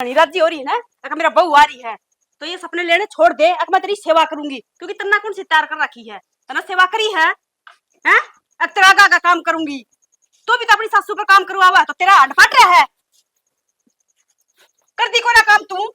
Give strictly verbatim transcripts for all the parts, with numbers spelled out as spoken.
घणी राजी हो रही है ना, अगर मेरा बहू आ रही है तो ये सपने लेने छोड़ दे। अगर मैं तेरी सेवा करूंगी, क्योंकि तन्ना कौन सी तैयार कर रखी है? तन्ना सेवा करी है, हैं? अब तेरा आगा का काम करूंगी। तू भी तो अपनी सासू पर काम करवावा, तो तेरा हड फट रहा है। कर दी कोना काम तू।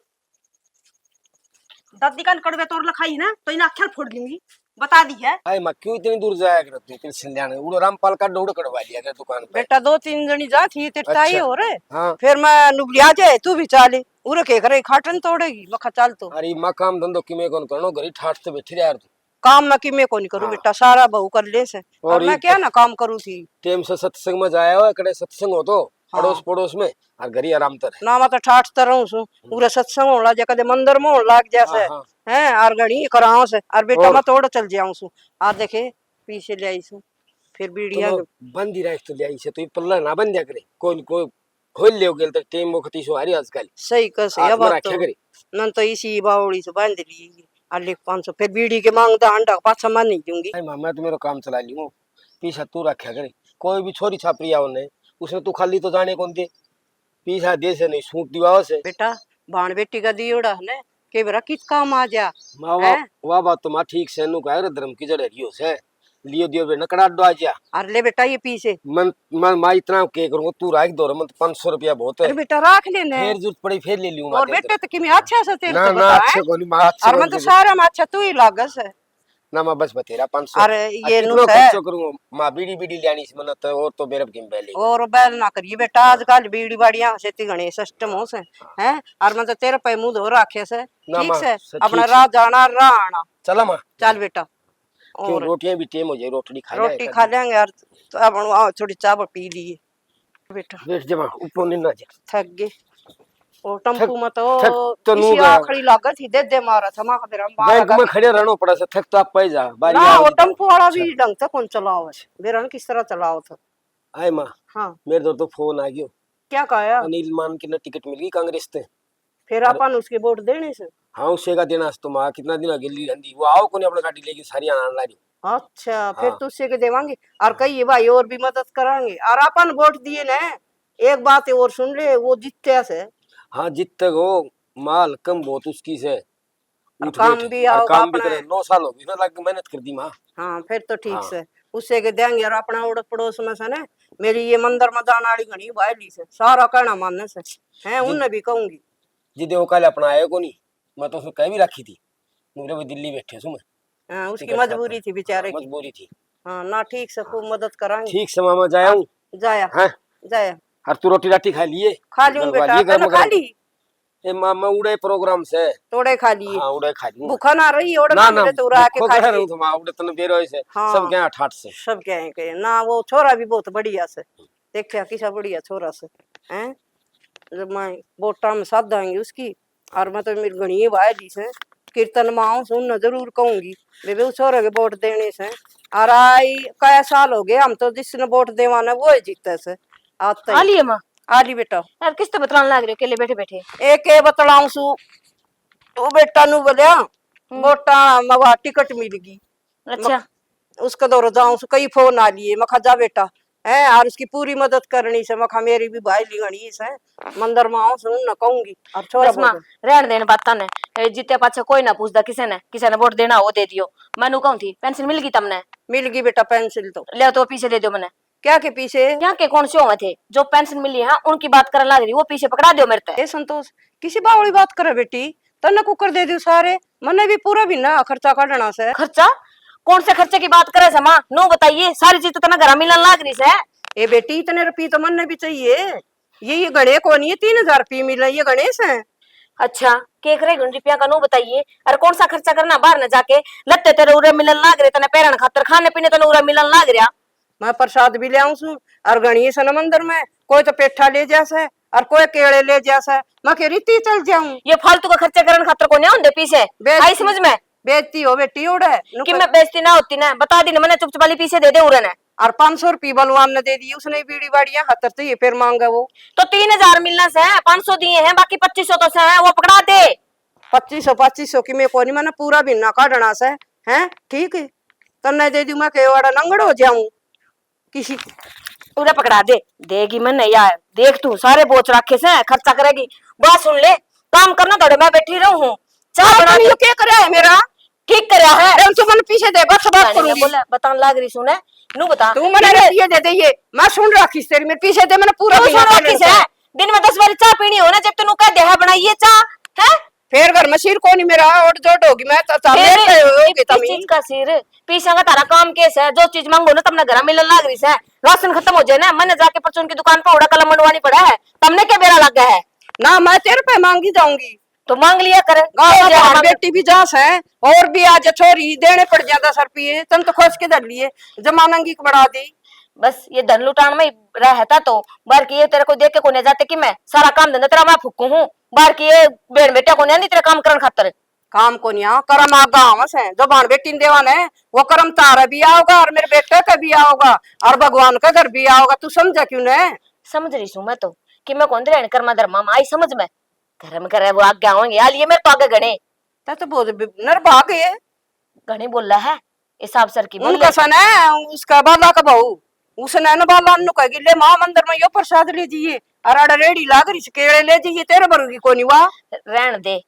दादी कान कड़वे तोड़ लखाई ना, तो इन्हें आख्या फोड़ दूंगी, बता दी है। आई माँ, क्यों इतनी दूर जाया कर तू पेंशन लेने? उड़ो रामपाल का डोड़ कड़वा लिया कर दुकान पे। बेटा, दो तीन जनी जा थी तेरे ताई। अच्छा। और हाँ। फिर मैं नुबली आ जाए, तू भी चाले। उरे के करे, खाटन तोड़ेगी? मखा चाल तो। अरे माँ, काम धंधो किमे कौन करनो, घरी ठाठ से बैठी रह यार तू। काम मैं किमे को नहीं करूँ। हाँ। बेटा, सारा बहू कर ले से। और और मैं ये क्या ना काम करूँ थी। टेम से सत्संग में जाया हो, कड़े सत्संग हो तो हाँ। अड़ोस पड़ोस में, और घरी आराम तर है। ना मैं तो ठाठ तर रहूँ सू। हम्म। पूरा सत्संग होने लग जा, कदे मंदिर में होने लग जा से। हाँ, हाँ। हैं, और घड़ी कराओ से, और बेटा और मैं तोड़ चल जाऊँ सू। आ देखे, पीछे ले आई सू, फिर बीड़िया तो बंदी राख तो ले आई से, तो ये पल्ला ना बंद दिया करे। कोई कोई खोल ले गेल तो टेम वक्त इशो आ रही आजकल। सही कह से, हाथ अब में बात रखा तो करे। नन तो इसी बावड़ी से बांध ली। अले पाँच सौ, फिर बीड़ी के मांगदा अंडा पाछा मैं नहीं दूंगी। अरे मामा, तो मेरा काम चला लियो, पीछा तू रखा करे। कोई भी छोरी छापरी आओ ने, उसने तू खाली तो जाने कौन दे, पीछा दे से नहीं, सूट दिवाओ से। बेटा, भाण बेटी का दियोड़ा है ना, के बेरा कित काम आ जा। माँ, वाह, हैं? वाह, बात तो माँ ठीक से, नु कह रहे धर्म की जड़ हरियो से, लियो दियो बे नकड़ा डो आ जा। अरे ले बेटा, ये पीछे। मन, मन, माँ इतना के करूँगा, तू राख दो रे, मन तो पाँच सौ रुपया बहुत है। अरे बेटा, राख लेने। फिर जरूरत पड़ी, फिर ले लूँ और माँ, बेटे तो किमे अच्छा से तेरे ना, से ना, बता, अच्छे हैं? कोनी माँ, अच्छे और कोनी मन तो तेरे। सारा में अच्छा तू ही लागस है। ना माँ, बस बतेरा पाँच सौ। अरे, आ, ये कितनो नु है। खर्चो करूँ माँ, बीड़ी, बीड़ी लेनी से मन्नत, और तो मेरे किम बैले। और बैल ना करिए बेटा, आजकल बीड़ी बाड़ियाँ से ती घणे सिस्टम हो से, हैं? और मैं तो तेरे पे मुंह धो रखे से, ना ठीक माँ, से, से अपना ठीक राह से। जाना, राह आना। चला माँ। चल बेटा। क्यों, और रोटियां भी टेम हो जाए, रोटी खा रोटी लेंगे खा कभी। लेंगे यार, तो अब आओ, थोड़ी चाय पी लिए। बेटा। बैठ जा माँ, ऊपर नहीं ना जा। थक गए। और टेम्पू थक, में तो थक तो नू इसी गया। आखिरी लागत ही दे दे मारा था, माँ का बेरा मारा बैंक में था। खड़े रहना पड़ा से, थक तो आप पाई जा, बारी ना, आ वो गई। टेम्पू वाला भी अच्छा। ढंग से कौन चलाओ है, बेरा ने किस तरह चलाओ था। आए माँ, हाँ। मेरे दर तो फोन आ गयो। क्या कहा? अनिल मान के ना टिकट मिल गई कांग्रेस ते। फिर अरे। अपन उसके वोट देने से? हाँ, उसे का देना से तो माँ, कितना दिन आगे ली रहंदी, वो आओ कोनी अपना गाड़ी लेके सारी आने ला रही। अच्छा, फिर हाँ। तो उसे के देवांगे। और हाँ। कहिए भाई, और भी मदद करांगे। और अपन वोट दिए ना, एक बात और सुन ले, वो जीत्या से। हाँ, जीतते हो, माँ हलकम बहुत उसकी से। और उठ काम बैठ, भी और आओगा काम भी अपना। करे। नौ साल हो गई ना, लग मेहनत कर दी माँ। हाँ, फिर तो ठीक हाँ। से। उसे के देंगे और अपना उड़द पड़ोस में से ना, मेरी ये मंदिर में जाने वाली घणी भाईली से, सारा कहना माने से। हैं, जिद-, उनने भी कहूंगी। जिदे वो कल अपना आए कोनी, मैं तो उसको कह भी रखी थी, मेरे वो दिल्ली बैठे सु मैं। हाँ, उसकी टिकट मजबूरी खातर। थी बेचारे हाँ, की। मजबूरी थी। हाँ, ना ठीक से खूब हाँ। मदद करांगे। ठीक से मामा, जाया हूँ। जाया। हैं? जाया। और तू रोटी राटी खा लिए? खा लूं गलवा बेटा, लिए तने गरम खा गरम। ली? ए मामा, उड़े प्रोग्राम से। तोड़े खा लिए? हाँ, उड़े खा लिए। भूखा ना रही, ओड़े ना, ना, ना, मिले तो उड़ा के भूखो खा का लिए। रहूं तो माँ, उड़े तने बेरो से। हाँ। सब क्या ठाट से। सब क्या है के? ना, वो छोरा भी बहुत बढ़िया से। देखा, किसा बढ़िया छोरा से। हैं? जब मैं वोटां में साधांगी उसकी, और मैं तो मेरी घणी भाई जी से, कीर्तन में आऊं से, उन्हें जरूर कहूंगी, बेबे, उस छोरे के वोट देने से। और आई, कई साल हो गए, हम तो जिसने वोट देवा ना, वो ही जीते से। आज तक। आ लिए माँ? आ ली बेटा। यार, किस तो बतलाने लग रहे हो अकेले बैठे बैठे? एक ए बतलाऊं सु, वो बेटा नु बोलिया, हम्म। वोटा में वहाँ टिकट मिल गई। अच्छा। मख-, उसके दौर जाऊं सु, कई फोन आ लिए, मखा जा बेटा, हैं, और उसकी पूरी मदद करनी से, मखा मेरी भी भाई लिगणी से, मंदिर में आऊं सु, उन्हें कहूंगी, और छोरा बस माँ, बोल। रहन देन बातां ने, ए, जीते पाछे कोई ना पूछदा किसे ने, किसे ने वोट देना हो दे दियो। मैं नु कहूं थी, पेंशन मिल गई तमने? मिल गई बेटा पेंशन तो। ले तो पीछे दे दो मने। क्या के पीछे? क्या के कौन से होवे थे? जो पेंशन मिली है, उनकी बात करने लग रही, वो पीछे पकड़ा दो मेरे ते। ए संतोष, किसी बावली बात करे बेटी? तन्ने कुकर दे दियो सारे, मन्ने भी पूरा महीना खर्चा काढ़ना से। खर्चा? कौन से खर्चे की बात करे से माँ? नो बताइए, सारी चीज तो तन्ने घरा मिलन लाग रही से। ए बेटी, इतने रुपये तो मन्ने भी चाहिए। ये, ये घणे को नहीं है, तीन हजार रुपये मिले, ये घणे से। अच्छा, के करे घणे रुपया का, नो बताइए। अरे कौन सा खर्चा करना बाहर न जाके, लत्ते तेरे उरे मिलन लाग रहे, तन्ने पहरण खातर, खाने पीने तन्ने उरे मिलन लाग रहा। मैं प्रसाद भी ले आऊं सु, और घणी से न मंदिर में, कोई तो पेठा ले जा से, और कोई केले ले जा से। मैं कह रही थी चल जाऊं। ये फालतू का खर्चे करन खातर को नहीं होंदे पीछे। बेइज्जती, आई समझ में? बेइज्जती हो बेटी उड़े। नु कि कोई मैं बेइज्जती ना होती ना, बता दी ना, मैंने चुपचाप वाली पीछे दे दे उरे ने। और पाँच सौ रुपये बलवान ने दे दी, उसने बीड़ी बाड़ियां खातर तो ये फिर मांगे वो। तो तीन हजार मिलना से, पाँच सौ दिए हैं, बाकी पच्चीस सौ तो से है, वो पकड़ा दे। पच्चीस सौ, पच्चीस सौ की मैं कोनी, मैंने पूरा महीना काढ़ना से, हैं, ठीक है? तन्ने दे दी, मैं के वाड़ा नंगड़ हो जाऊं किसी। उरे पकड़ा दे, देगी मन्ने यार, देख तू, सारे बोच रखे से, खर्चा करेगी। बात सुन ले, काम करना थोड़े, मैं बैठी रहूं हूँ, चाय बना दे। ये क्या करे है मेरा? ठीक करे है। अरे, तू मने पीछे दे, बस बात करूंगी। बोला, बतान लाग रही सुने, नू बता। तू मने पीछे दे दे, ये मैं सुन रखी तेरी, मेरे पीछे दे, मैंने पूरा तू सुन रखी से। दिन में दस बार चाय पीनी हो ना, जब तू कह दे है बनाइए चाय, है? फिर घर में सिर कोनी मेरा, ओट जोट होगी, मैं तो चाह फिर लेते होगे इस तमी। चीज का सिर, पीछे का तारा काम के से, जो चीज मांगो ना, तमने घर मिलन लाग रही से। राशन खत्म हो जाए ना, मैंने जाके परचून की दुकान पर उड़ा कलम मंडवानी पड़ा है, तमने क्या बेरा लगा है? ना, मैं तेरे पे मांगी जाऊंगी। तो मांग लिया कर। गाँव में बेटी भी जा से, और भी आज छोरी देने पड़ जा दस रुपये, तन तो खोज के धर लिए, जमानंगी को बढ़ा दी। बस ये धन लुटान में ही रहता तो, बार की ये तेरे को देख के कोने जाते कि मैं सारा काम धंधा तेरा मैं फूकू हूँ, बार की ये बेन बेटा कोने आंदी तेरे काम करन खातर। काम कोन्या, करम आगा आवे से, जो भाण बेटी ने देवा ने, वो करम तारा भी आओगा और मेरे बेटे का भी आओगा और भगवान का घर भी आओगा। तू समझा क्यों ने? समझ रही सू मैं तो, कि मैं कौन रहन कर्मा धर्मा में आई समझ में। धर्म करे वो आगे आवेंगे, आ लिए मेरे तो आगे घणे। ता तो बहुत बि-, निर्भाग है। घणे बोला है, हिसाब सर की बोले। उनका सन है, उसका बाला का बहू, उसने न बाला नु कह ले, माँ मंदिर में यो प्रसाद ले जाइए, और आड़ा रेड़ी लाग रही से, केले ले जाइए, तेरे भरोगी कोनी हुआ। रहन दे,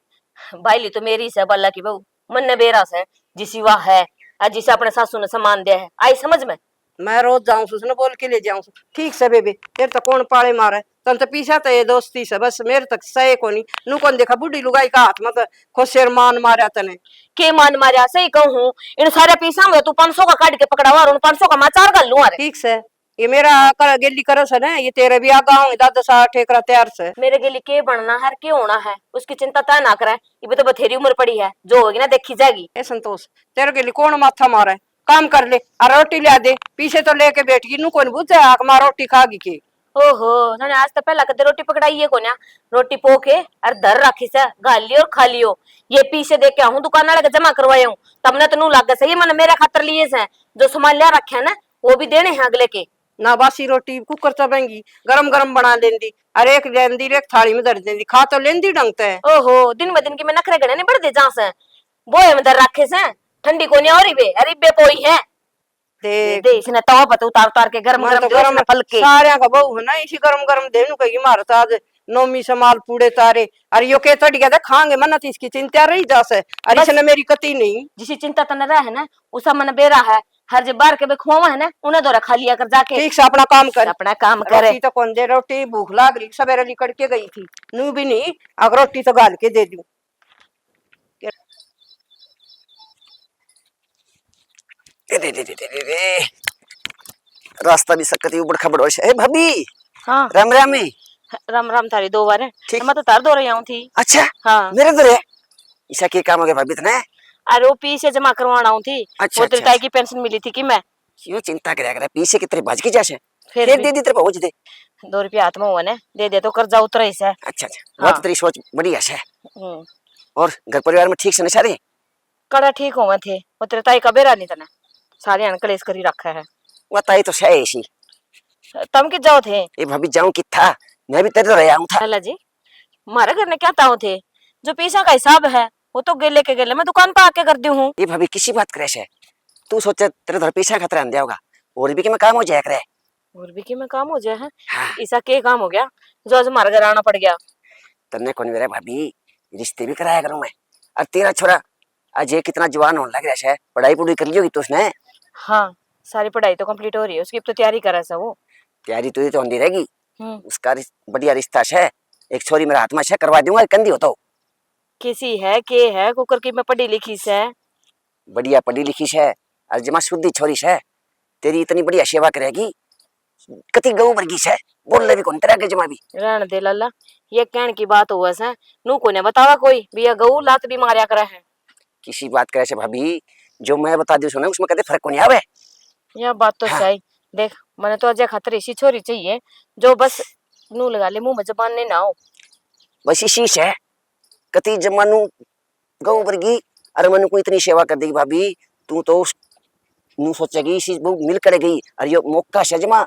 बाईली तो मेरी से बाला की बहू, मन्ने बेरा से, जिसी वा है, और जिसे अपने सासू ने सम्मान दिया है, आई समझ में? मैं रोज जाऊं सु, उसने बोल के ले जाऊं सु। ठीक से बेबे, तेरे तो कौन पाले मारे, तन तो पीसा तो ये दोस्ती से, बस मेरे तक सहे कोनी। नु कौन देखा बूढ़ी लुगाई का हाथ में तो खुद सिर मान मारा तने। के मान मारा, सही कहूं, इन सारे पीसा में तू पाँच सौ का काट के पकड़ावा और उन पाँच सौ का मैं चार कर लूं। अरे ठीक से, ये मेरा कर, गेली करे से ना, ये तेरे भी आगा होंगे, दादा सा ठेकरा तैयार से। मेरे गेली के बनना है, के होना है, उसकी चिंता तय ना करे। इबे तो बथेरी उम्र पड़ी है, जो होगी ना देखी जाएगी। ए संतोष, तेरे गेली कौन माथा मारे? काम कर ले, और रोटी लिया दे। पीछे तो लेके बैठ गई, नू कौन बुझे आक माँ रोटी खा गई के। ओहो, तने आज तो पहला कदे रोटी पकड़ाई है कोन्या। रोटी पोके और धर राखी से, घाल लियो और खा लियो। ये पीछे दे के आऊं, दुकान वाले के जमा करवाए हूं, तमने तो नू लागे से ये मैंने मेरे खातर लिए से, जो सामान लिया रखे है ना, वो भी देने हैं अगले के। ना बासी रोटी कुकर चबेंगी, गरम गरम बना लेंदी, और एक लेंदी, एक थाली में धर देंदी, खा तो लेंदी ढंग ते। ओहो, दिन ब दिन की मैं नखरे घणे नहीं बढ़ते जा से, बोए में धर राखे से, ठंडी कोनी हो रही बे, अरे बे पोई है। देख। दे इसने तवा पर उतार उतार के गरम मैं गरम तो दे गरम इसने फल के। सारियां का बहू है ना, इसी गरम गरम देनु कही, मारे तो आज नौमी से माल पूड़े तारे, और यो के चढ़ गया था खांगे, मन्ना तो इसकी चिंता रही जा से, और बस। इसने मेरी कती नहीं। जिसी चिंता तने रहे है ना, उसा मन बेरा है, हर जे बार के बे खुआवा है ना, उन्हें दौरा खा लिया कर जाके। ठीक से अपना काम कर। अपना काम करे। रोटी तो कौन दे, रोटी भूख लाग रही, सवेरे लिकड़ के गई थी, नू भी नहीं, अगर रोटी तो गाल के दे दूं। ए दे, दे, दे, दे, दे, दे। रास्ता भी सकत ही, ऊबड़ खाबड़ हो। ए भाभी। हाँ। राम राम है। राम राम थारी दो बार। ठीक। मैं तो तार दो रही आऊं थी। अच्छा। हाँ। मेरे दो रे। इसा के काम हो गया भाभी तने? अरे वो पीसे जमा करवाना आऊं थी। अच्छा, वो तेरी अच्छा, ताई अच्छा। की पेंशन मिली थी कि मैं। क्यों चिंता करया करे, पीसे कितने भज की जा से? फिर फिर भी। दे दी तेरे पहुंच दे। दो रुपया हाथ में हुआ ने, दे दे तो कर्जा उतरे ही से। अच्छा, अच्छा। हाँ। वो तो तेरी सोच बढ़िया से। हम्म। और घर परिवार में ठीक से ना सारे? कड़ा ठीक होवे थे, वो तेरे ताई का बेरा नहीं तने। सारे अन कलेश करी रखा है। वो ताई तो सही सी। तम कित जाओ थे? ए भाभी, जाऊं कित था, मैं भी तेरे तो रह आऊं था। लाला जी, म्हारे घर ने क्या ताओ थे? जो पैसा का हिसाब है, वो तो गेले के गेले मैं दुकान पर आके कर दी हूँ। ए भाभी, किसी बात करे से? तू सोचे तेरे धर पैसा खतरा आंदे होगा, और भी कि मैं काम हो जाया करे। और भी कि मैं काम हो जाया है? हाँ। ऐसा के काम हो गया जो आज हमारे घर आना पड़ गया? तन्ने कौन मेरा भाभी, रिश्ते भी कराया करूं मैं। और तेरा छोरा अजय कितना जवान होने लग रहा है, पढ़ाई पुढ़ाई कर ली होगी तो उसने? हाँ, सारी पढ़ाई तो complete हो रही है उसकी, अब तो तैयारी करे से वो। तैयारी तो ये तो होंदी रहेगी। हम्म। उसका रिस-, बढ़िया रिश्ता है, एक छोरी मेरा हाथ में है, करवा दूंगा, कंदी हो तो। किसी है, के है, कुकर की मैं पढ़ी लिखी से। बढ़िया पढ़ी लिखी से, और जमा शुद्धि छोरी से, तेरी इतनी बढ़िया सेवा करेगी, कति गऊ वर्गी से, बोल ले भी कौन तेरा के जमा भी। रहन दे लाला, ये कहन की बात हुआ से, नू कोने बतावा कोई भी, ये गऊ लात भी मारया करे है। किसी बात करे से भाभी, जो मैं बता दूं सुने, उसमें कदे फर्क कोनी आवे। यह बात तो हाँ। सही। देख, मैंने तो अजय खातर इसी छोरी चाहिए, जो बस नू लगा ले, मुंह में जबान नहीं ना हो। बस इसी से, कति जमानू गऊ वर्गी, अरे मनु को इतनी सेवा कर देगी भाभी, तू तो उस न्यू सोचेगी इसी बहू मिल कर गई, अरे यो मौका से जमा,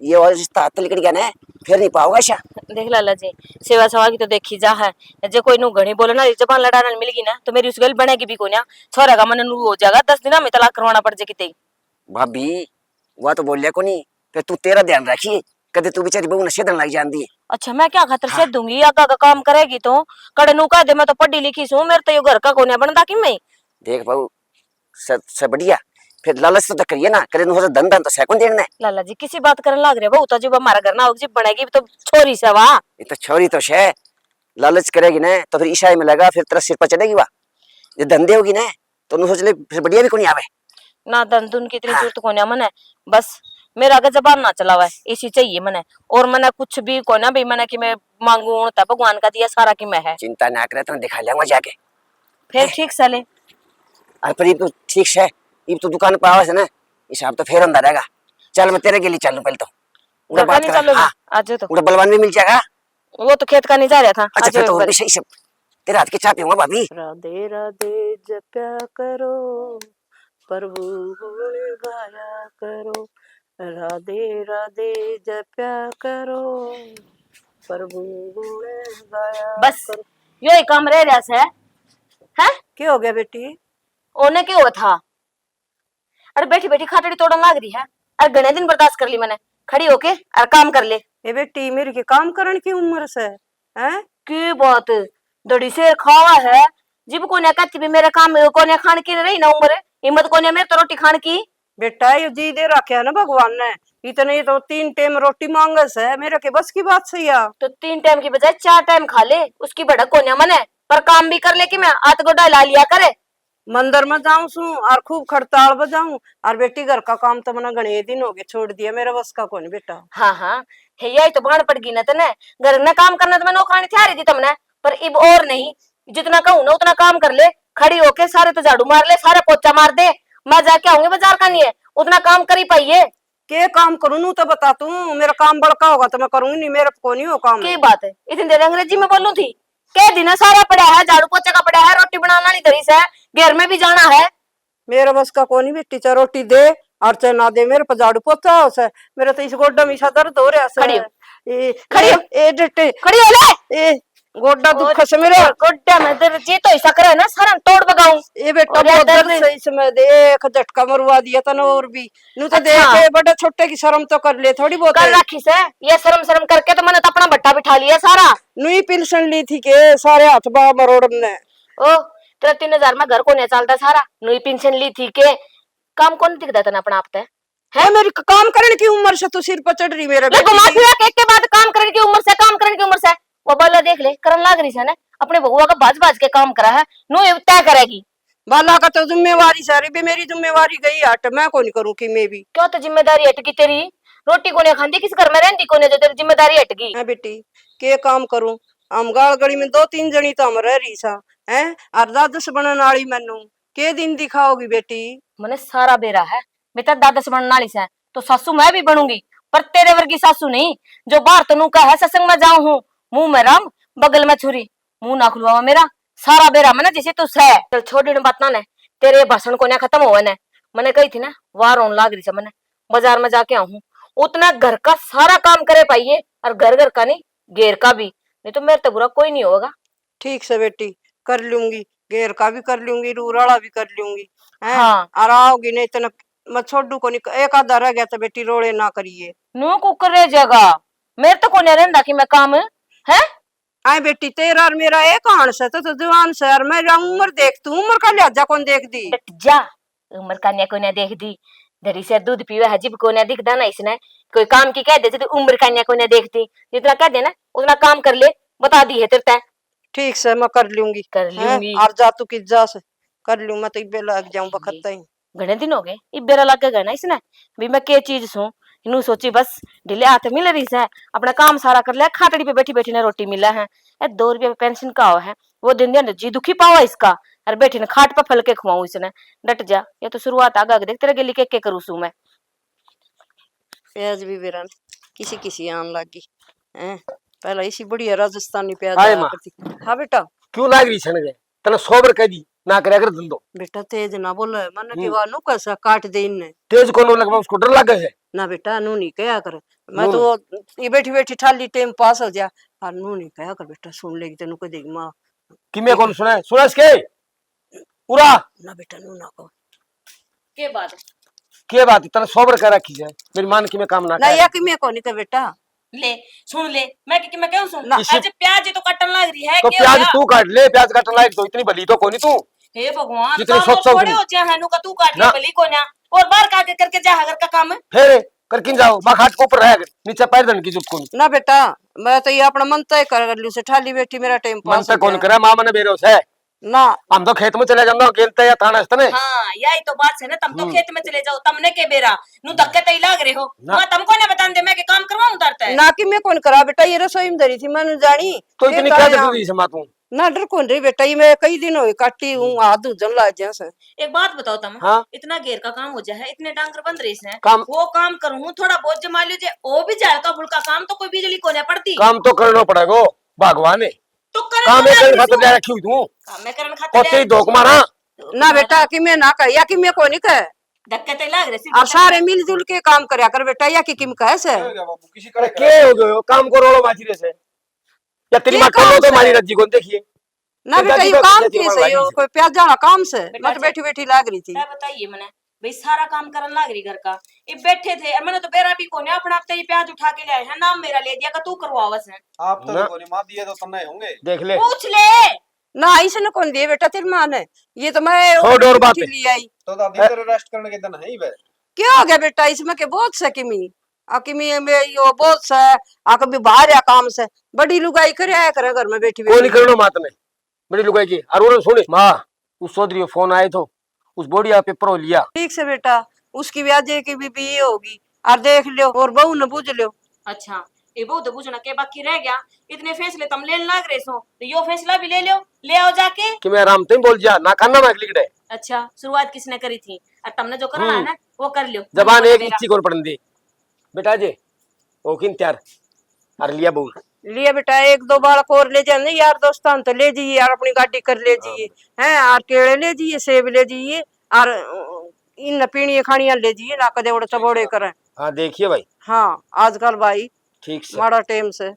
ये और रिश्ता हाथ निकल गया ना, फिर नहीं पाओगा ऐसा। देख लाला जी, सेवा सवा की तो देखी जा है, जे कोई नू घणी बोले ना, जबान लड़ाने मिल गई ना, तो मेरी उस गल बनेगी भी कोन्या। छोरा का मन नू हो जाएगा, दस दिन में तलाक करवाना पड़ जाए किते। भाभी, वह तो बोलिया कोनी, फिर तू तेरा ध्यान रखिए, कदे तू बेचारी बहू ने छेदन लग जांदी। अच्छा, मैं क्या खातर हाँ। से दूंगी? आगा का काम करेगी तो कड़े नू कह दे, मैं तो पढ़ी लिखी सूं, मेरे तो यो घर का कोन्या बनता कि मैं। देख बहू, सब सब बढ़िया। फिर लालच तो करिए ना, करे नू हो तो धन धन तो सै कौन देने। लाला जी, किसी बात करने लाग रहे बहू, तो जब हमारा घर ना होगी, जब बनेगी तो छोरी से वा। ये तो छोरी तो है, लालच करेगी ना तो फिर ईशा ही मिलेगा, फिर तेरा सिर पर चढ़ेगी वा। ये धन देगी ना तो नू सोच ले फिर बढ़िया भी कोनी आवे। ना धन धुन की इतनी हाँ। जरूरत कोन्या मने, बस मेरा आगे जबान ना चलावे, इसी चाहिए मने। और मने कुछ भी कोन्या भी मने कि मैं मांगू उन तब भगवान का दिया सारा कि मैं है। चिंता ना करे, तने दिखा लियाऊंगा जाके। फिर ठीक से ले। अरे पर ये तो ठीक से, ये तो दुकान पर आवे से ना, हिसाब तो फिर अंदर रहेगा। चल मैं तेरे के लिए चलूं पहले तो। उड़ा घर का बात नहीं करा। चलोगे? हाँ। आ जाओ तो। उड़ा बलवान भी मिल जाएगा। वो तो खेत का नहीं जा रहा था। अच्छा, आज फिर तो और भी सही से तेरे हाथ की चाय पीऊंगा भाभी। राधे राधे जप्या करो, प्रभु गुण गाया करो, राधे राधे जप्या करो, प्रभु गुण गाया बस, करो। यो ही काम रह रहा से, हैं? क्या हो गया बेटी? ओने क्या हुआ था? अरे बैठी बैठी खाटड़ी तोड़न लाग रही है। अरे घणे दिन बर्दाश्त कर ली मैंने, खड़ी होके अरे काम कर ले। ए बेटी, मेरी के काम करण की उम्र से, हैं? की बात, धड़ी से खावा है, जिब कोन्या कहती भी मेरे काम कोन्या खान की रही ना उम्र, हिम्मत कोन्या मेरे तो रोटी खान की। बेटा, ये जी दे रखे है ना भगवान ने, इतने ये तो तीन टाइम रोटी मांगे से, मेरे के बस की बात सही है। तो तीन टाइम की बजाय चार टाइम खा ले, उसकी भड़क कोन्या मने, पर काम भी कर ले कि मैं हाथ गोडा ला लिया करे। मंदिर में जाऊं सूं और खूब खड़ताल बजाऊं, और बेटी घर का काम तो मैंने घणे दिन हो गए छोड़ दिया, मेरे बस का कोनी बेटा। हाँ, हाँ, है यही तो भाण पड़ गई ना तने। घर में काम करना तो मैं नौकरानी ठहरी दी तुमने, पर इब और नहीं, जितना कहूं ना उतना काम कर ले, खड़ी होके सारे तो झाड़ू मार ले, सारे पोछा मार दे, मैं जाके आऊंगी बाजार का नहीं है, उतना काम करी पाइए। के काम करूं नू तो बता तू, मेरा काम बड़का होगा तो मैं करूंगी, नहीं मेरे पे कोनी हो काम। की बात है, इतनी देर अंग्रेजी में बोलूं थी? के दिन है, सारा पड़ा है, झाड़ू पोछे का पड़ा है, रोटी बनाने वाली धरी से, घर में भी जाना है। मेरे बस का कोनी बेटी, चाहे रोटी दे और चाहे ना दे, मेरे पे झाड़ू पोछा हो से। मेरा तो इस गोड्डा में इसा दर्द हो रहा से। खड़ी हो। ए, खड़ी हो। ए, ए, डटे। खड़ी हो ले। ए, गोड्डा और दुख से मेरा। गोड्डा में दर्द जी तो ऐसा करे ना, सारा तोड़ बगाऊं। ए बेटा, और बहुत यार दर्द दर्द से इसमें देख, झटका मरवा दिया तने और भी। नू तो अच्छा। देख, ए, बड़े छोटे की शर्म तो कर ले थोड़ी बहुत। कर रखी से, ये शर्म शर्म करके तो मैंने तो अपना भट्टा बिठा लिया सारा। नू ही पेंशन ली थी के सारे हाथ बाह मरोड़न ने। ओ, तेरा तीन हजार में घर कोन्या चलता सारा, नू ही पेंशन ली थी के? काम कौन दिखदा तने अपना आप ते? हैं? ए, मेरी क-, काम करने की उम्र से तू सिर पर चढ़ रही मेरे ले, बेटी घुमा की। फिरा के, एक के बाद काम करने की उम्र से, काम करने की उम्र से। वो बाला देख ले, करन लाग रही से ना, अपने बगुआ का भाज भाज के काम करा है, नू ये तय करेगी। बाला का तो जिम्मेवारी सारी भी मेरी जिम्मेवारी गई हट, मैं कोनी करूँ कि मैं भी। क्यों तो जिम्मेदारी हट गई तेरी? रोटी कोने खांदी, किस घर में रहंदी कोने जो तेरी जिम्मेदारी हट गई? हाँ बेटी, के काम करूँ, हम गाल गली में दो तीन जनी तो हम रह रही सा, हैं? और दादस बनन वाली मैनू के दिन दिखाओगी बेटी? मने सारा बेरा है, मैं तो दादस बनन वाली से, तो सासू मैं भी बनूंगी, पर तेरे वर्गी सासू नहीं, जो बाहर तनु का है सत्संग में जाऊं हूँ, मुंह में राम, बगल में छुरी, मुंह ना खुलवावा मेरा, सारा बेरा मने जैसे तू सै। चल छोड़ इन बातां ने, तेरे भाषण कोन्या खत्म होवे ने। मने कही थी ना, वार होने लाग रही से मने, बाजार में जाके आऊं हूँ, उतना घर का सारा काम करे पाइए और घर घर का नहीं, घेर का भी, नहीं तो मेरे तो बुरा कोई नहीं होगा। ठीक से बेटी, कर लूंगी, घेर का भी कर लूंगी, रूर वाला भी कर लूंगी, हैं? हाँ। और आओगी नहीं तो न-, मैं छोड़ू कोनी, एक आधा रह गया तो बेटी रोले ना करिए। नू कुकर रह जाएगा, मेरे तो कोन्या रहंदा कि मैं काम, हैं? आए बेटी, तेरा और मेरा एक हाण से, तो, तो जवान से, और मेरा उम्र देख तू, उम्र का लिहाजा कौन देख दी? डट जा, उम्र का न्या कोन्या देख दी, धड़ी से दूध पीवे है जिब कोन्या दिखदा ना इसने, कोई काम की कह दे तो उम्र का न्या कोन्या देख दी, जितना कह दे ना उतना काम कर ले, बता दी है तेरे तै। ठीक से मैं कर लूंगी। कर हैं? लूंगी। और जा तू किस जा से, कर लूं मैं तो इब्बे लग जाऊं बखत ताई। घणे दिन हो गए, इब्बे रा लागे गए ना इसने, भी मैं के चीज सूं। इनू सोची बस ढीले हाथ मिल रही से, अपना काम सारा कर लिया, खाटड़ी पे बैठी बैठी ने रोटी मिला है। ए, दो रुपये पेंशन का हो है, वो दिन दिन जी दुखी पावा इसका, और बैठी ने खाट पे फल के खुआऊं इसने। डट जा, ये तो शुरुआत आगे आगे देख, तेरे गेली के के करूँ सू मैं। प्याज भी बेरा ने किसी किसी आन लाग गई। हैं? पहला इसी बढ़िया राजस्थानी प्याज आया माँ। करती। हाँ बेटा। क्यों लाग रही छन गए? तने सौ बार कह दी, ना करया कर धंधो। बेटा तेज ना बोले, मन की हम्म। वानू कैसा काट दे इनने। तेज कौन लग, उसको डर लगे है। ना बेटा, नू नहीं कहा कर। मैं नू तो नहीं। ये बैठी बैठी ठाली टाइम पास हो जा। और नू नहीं कहा कर बेटा, सुन लेगी तेनू कह देगी माँ। कि मैं कौन सुना है? सुना इसके? उरा। ना बेटा, नू ना कहो। के बात है? के बात है? तने सौ बार कह रखी है, मेरी मान की मैं काम ना ना, कर। या कि मैं कौन नहीं कह बेटा। ले, सुन ले, मैं के, के मैं कहूं सुन। ना। इसी आज प्याज ही तो काटन लाग रही है, तो के हो प्याज गया? तू काट ले, प्याज काटन लायक तो इतनी भली तो कोनी तू। हे भगवान, जितनी कान सोचा थोड़े उतनी। हो जाए हैं, नु का तू काट ले, ना। भली कोन्या। और बाहर का के करके जा घर का काम। फिर कर किन जाओ, माँ खाट के ऊपर रह, नीचे पैर धन की जरूरत कोनी। ना बेटा, मैं तो ये अपना मन तय कर लूं से, ठाली बैठी मेरा टाइम पास मन तय हो कौन गया। करे, माँ मने बेरो से। ना। हम तो खेत में चले जाना, गेंद तय थाना इस तने। हाँ, यही तो बात है ना, तुम तो हम्म। खेत में चले जाओ, तुमने के बेरा, नु धक्के तय लाग रहे हो। ना। मैं तुमको ना बतान दे, मैं के काम करवाऊं उतारता है। ना कि मैं कौन करा बेटा, ये रसोई में धरी थी, मैंने जानी। तो ये इतनी क्या कहाँ जरूरी है माँ तू? ना डर कौन रही बेटा, ये मैं कई दिन हो गए काटी हूँ, हम्म। हाथ धुजन लाग जा से। एक बात बताओ तुम, हाँ? इतना घेर का काम हो जाए, इतने डांगर बंद रहे से, काम वो काम करूँ, थोड़ा बहुत जमा लीजिए, वो भी हल्का फुल्का काम तो कोई बिजली को नहीं पड़ती। काम तो करना पड़ेगा, भगवान है। तो करना काम एक पड़ेगा, खातर ले रखी हुई तू। काम मैं करन खातर और ले तेरी रखी धोख हूँ। मारा। ना बेटा, कि मैं ना कह, या कि मैं को नहीं कह। धक्के ते लाग रहे सी, और धक्के। सारे मिलजुल के काम करया कर बेटा, या कि किम कह से। क्या हो गया बाबू, किसी का अरे क्या हो गया, काम को रोलो बाजी रहे से। या तेरी ये माँ काम कल्लो तो से। मारी रज्जी कौन देखिए। ना ये बेटा, दादी ये बात काम कैसी कैसे है? यो कोई प्याज जाना काम से, बेटा मत जी, बैठी बैठी लाग रही थी। क्या बताइए मने, भाई सारा काम करन लाग रही घर का। ये बैठे थे, मैंने तो बेरा भी कोने, अपना आप तो ये प्याज उठा के ले आए हैं, नाम मेरा ले दिया कि तू करवावस है। आप तो ना। कोनी माँ, दिए तो तन्ने होंगे। देख ले। पूछ ले। ना, इसने कौन दिए बेटा तेरी माँ ने? ये तो मैं छोड़ और बात। ले आई। तो दादी ए- तेरे रेस्ट करने के दिन है ही वे। क्या हो गया बेटा, इसमें के बहुत से किमी, आ किमी में यो बहुत से, आ कभी बाहर या काम से, बड़ी लुगाई करे आया करे घर में बैठी कोई बैठी। नहीं करनो मात ने, बड़ी लुगाई की। और उन्होंने सुनी माँ, उस चौधरी को फोन आए तो उस बोड़िया पेपर हो लिया। ठीक से बेटा, उसकी ब्याजे की भी बीए होगी, और देख लियो और बहू ने बूझ लियो। अच्छा, ये बहू तो बूझना के बाकी रह गया, इतने फैसले तुम लेने लाग रहे सो, तो यो फैसला भी ले लियो, ले आओ जाके। कि मैं आराम तो ही बोल जा, ना काना मांग लिकड़े। अच्छा, शुरुआत किसने करी थी? और तुमने जो करना है हम्म। ना, वो कर लियो। जबान एक मेरा। इच्छी कौन पड़न दी? बेटा जी, ओकिन तैयार। और लिया बहू। लिया बेटा, एक दो बालक और ले जाए यार, दोस्तान तो ले जाइए यार, अपनी गाड़ी कर ले जाइए, हाँ। हैं, और केले ले जाइए, सेब ले जाइए, और इन पीणिए खाणिया ले जाइए ना, कदे उड़े तबोड़े करें। हाँ, देखिए भाई। हाँ, आजकल भाई ठीक से। माड़ा टाइम से।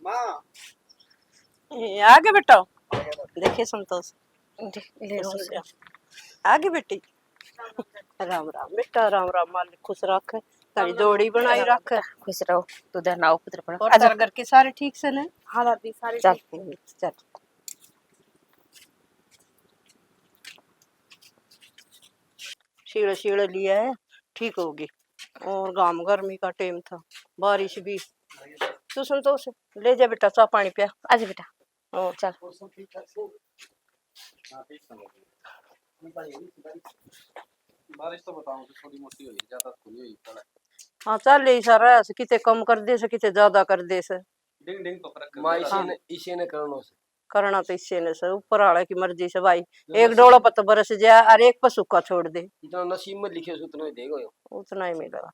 माँ। ए, आ गए बेटा। देखे संतोष। दे, ले लो। आ गई बेटी। राम राम बेटा, राम राम, मालिक खुश रख, तारी जोड़ी बनाई रख। खुश रहो, तू धरना हो पुत्र पर। और आजा। तारे घर के सारे ठीक से ने? हाँ दादी, सारे चल, ठीक। चल। शील शील लिया है, ठीक होगी। और घाम गर्मी का टाइम था, बारिश भी। तू संतोष ले जा बेटा, चाय पानी पिया। आजा बेटा। और चल। बारिश तो बताऊं तो थोड़ी मोटी हुई, ज्यादा तो नहीं हुई कल। हाँ, चल यही सारा है, किते कम कर दे से, किते ज्यादा कर दे से। डिंग डिंग तो फर्क कर माँ, दे। इसी हाँ। ने, इसी ने करनो से। करना तो इसी ने से, ऊपर वाले की मर्जी से भाई। जो एक नसीब डोला पर तो बरस जा और एक पर सूखा छोड़ दे। इतना नसीब में लिखे से उतना ही देगा यो। उतना ही मिलेगा।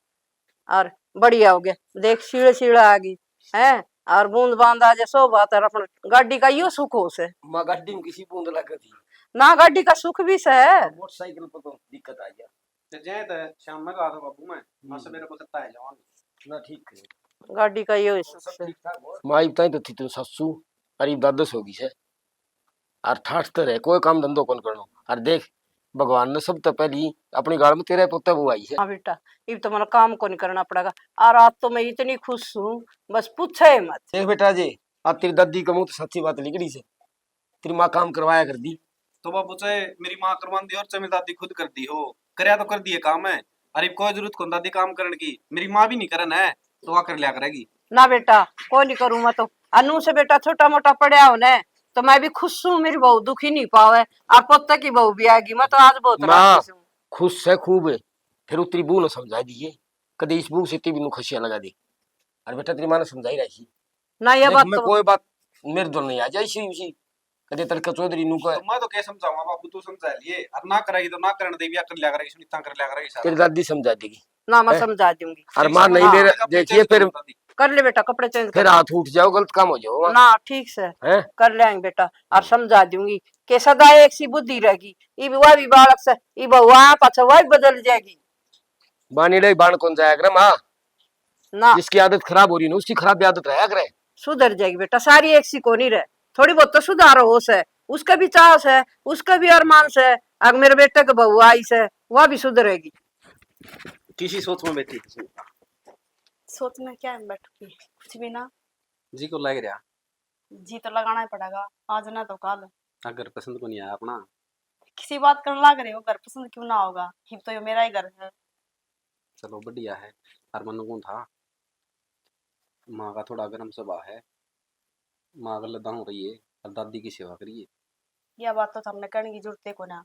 और बढ़िया हो गया, देख, शील शील आ गई है, और बूंद बांद आ जाए, सो बात है। अपन गाड़ी का यो सुख हो से। माँ, गाड़ी में किसी बूंद लग गई थी। ना, गाड़ी का सुख भी से। हाँ, मोटरसाइकिल पर तो दिक्कत आ गया। तो जय तो शाम में कहा था बाबू मैं, माँ हम्म। सवेरे बखत आ जाऊंगा। ना, ठीक है। गाड़ी का यो सुख से। माँ, इब ताई तो थी तू सासू, और इब दादस होगी से। और ठाठ तो रहे, कोई काम धंधो कौन करनो। और देख, भगवान ने सब तो पहली अपनी गाल में तेरे पोते वो आई है। हाँ बेटा, इब तो मना काम को नहीं करना पड़ेगा। और आज तो मैं इतनी खुश हूँ, बस पूछे मत। देख बेटा जी, आज तेरी दादी के मुंह तो सच्ची बात निकली से। तेरी माँ काम करवाया कर दी। तो बाबू, चाहे मेरी माँ करवांदी और चाहे मेरी दादी खुद कर दी हो, करया तो कर दिए काम है। अरे, कोई जरूरत कौन दादी काम करने की, मेरी माँ भी नहीं करन है, तो वह कर लिया करेगी। ना बेटा, कोई नहीं करूँ मैं तो। अनु से बेटा छोटा मोटा पड़या हो ने, तो मैं भी खुश हूँ, मेरी बहू दुखी नहीं पावे, और पोते की बहू भी आएगी। मैं तो आज बहुत माँ, राजी हूँ। खुश है खूब, फिर उतरी बहू ने समझा दिए, कदे इस बहू से तेरी नू खसिया लगा दे। और बेटा, तेरी माँ ने समझाई रही। ना, ये देख, बात मैं तो कोई बात मेरे दोनों नहीं आ जाए इसी, इसी। कदे तड़के चौधरी नू कहे। तो मैं तो क्या समझाऊंगा बाबू, तू समझा लिए। और ना करेगी तो ना करने देवी, या कर लिया करेगी, सुनीता कर लिया करेगी सारा। तेरी दादी समझा देगी। ना, मैं हैं? समझा दूंगी। और माँ नहीं हाँ। मेरे, देखिए फिर। कर ले बेटा, कपड़े चेंज फिर कर। हाथ उठ जाओ, गलत काम हो जाओ। ना, ठीक से हैं? कर लेंगे बेटा, और समझा दूंगी। के सदा एक सी बुद्धि रहेगी, इब वह भी बालक से, इब वह पाछे वह भी बदल जाएगी। बानीड़े बाण कौन जाया करे माँ? ना। जिसकी आदत खराब हो रही ना, उसकी खराब आदत रहा करे। सुधर जाएगी बेटा, सारी एक सी कोनी रहे, थोड़ी बहुत तो सुधार हो से। उसका भी चाह से, उसका भी अरमान से, अग मेरे बेटे के बहू आई से, वह भी सुधरेगी। किसी सोच में बैठी थी? सोच में क्या है बैठूंगी, कुछ भी ना। जी को लग रहा? जी तो लगाना ही पड़ेगा, आज ना तो कल। अगर पसंद को नहीं आया अपना, किसी बात करने लग रहे हो, घर पसंद क्यों ना होगा? हिब तो यो मेरा ही घर है। चलो बढ़िया है। और मन्नू कौन था, माँ का थोड़ा गर्म स्वभाव है, माँ गल दाऊ रहिए और दादी की सेवा करिए। यह बात तो थमने कहने की जरूरत ही कोना।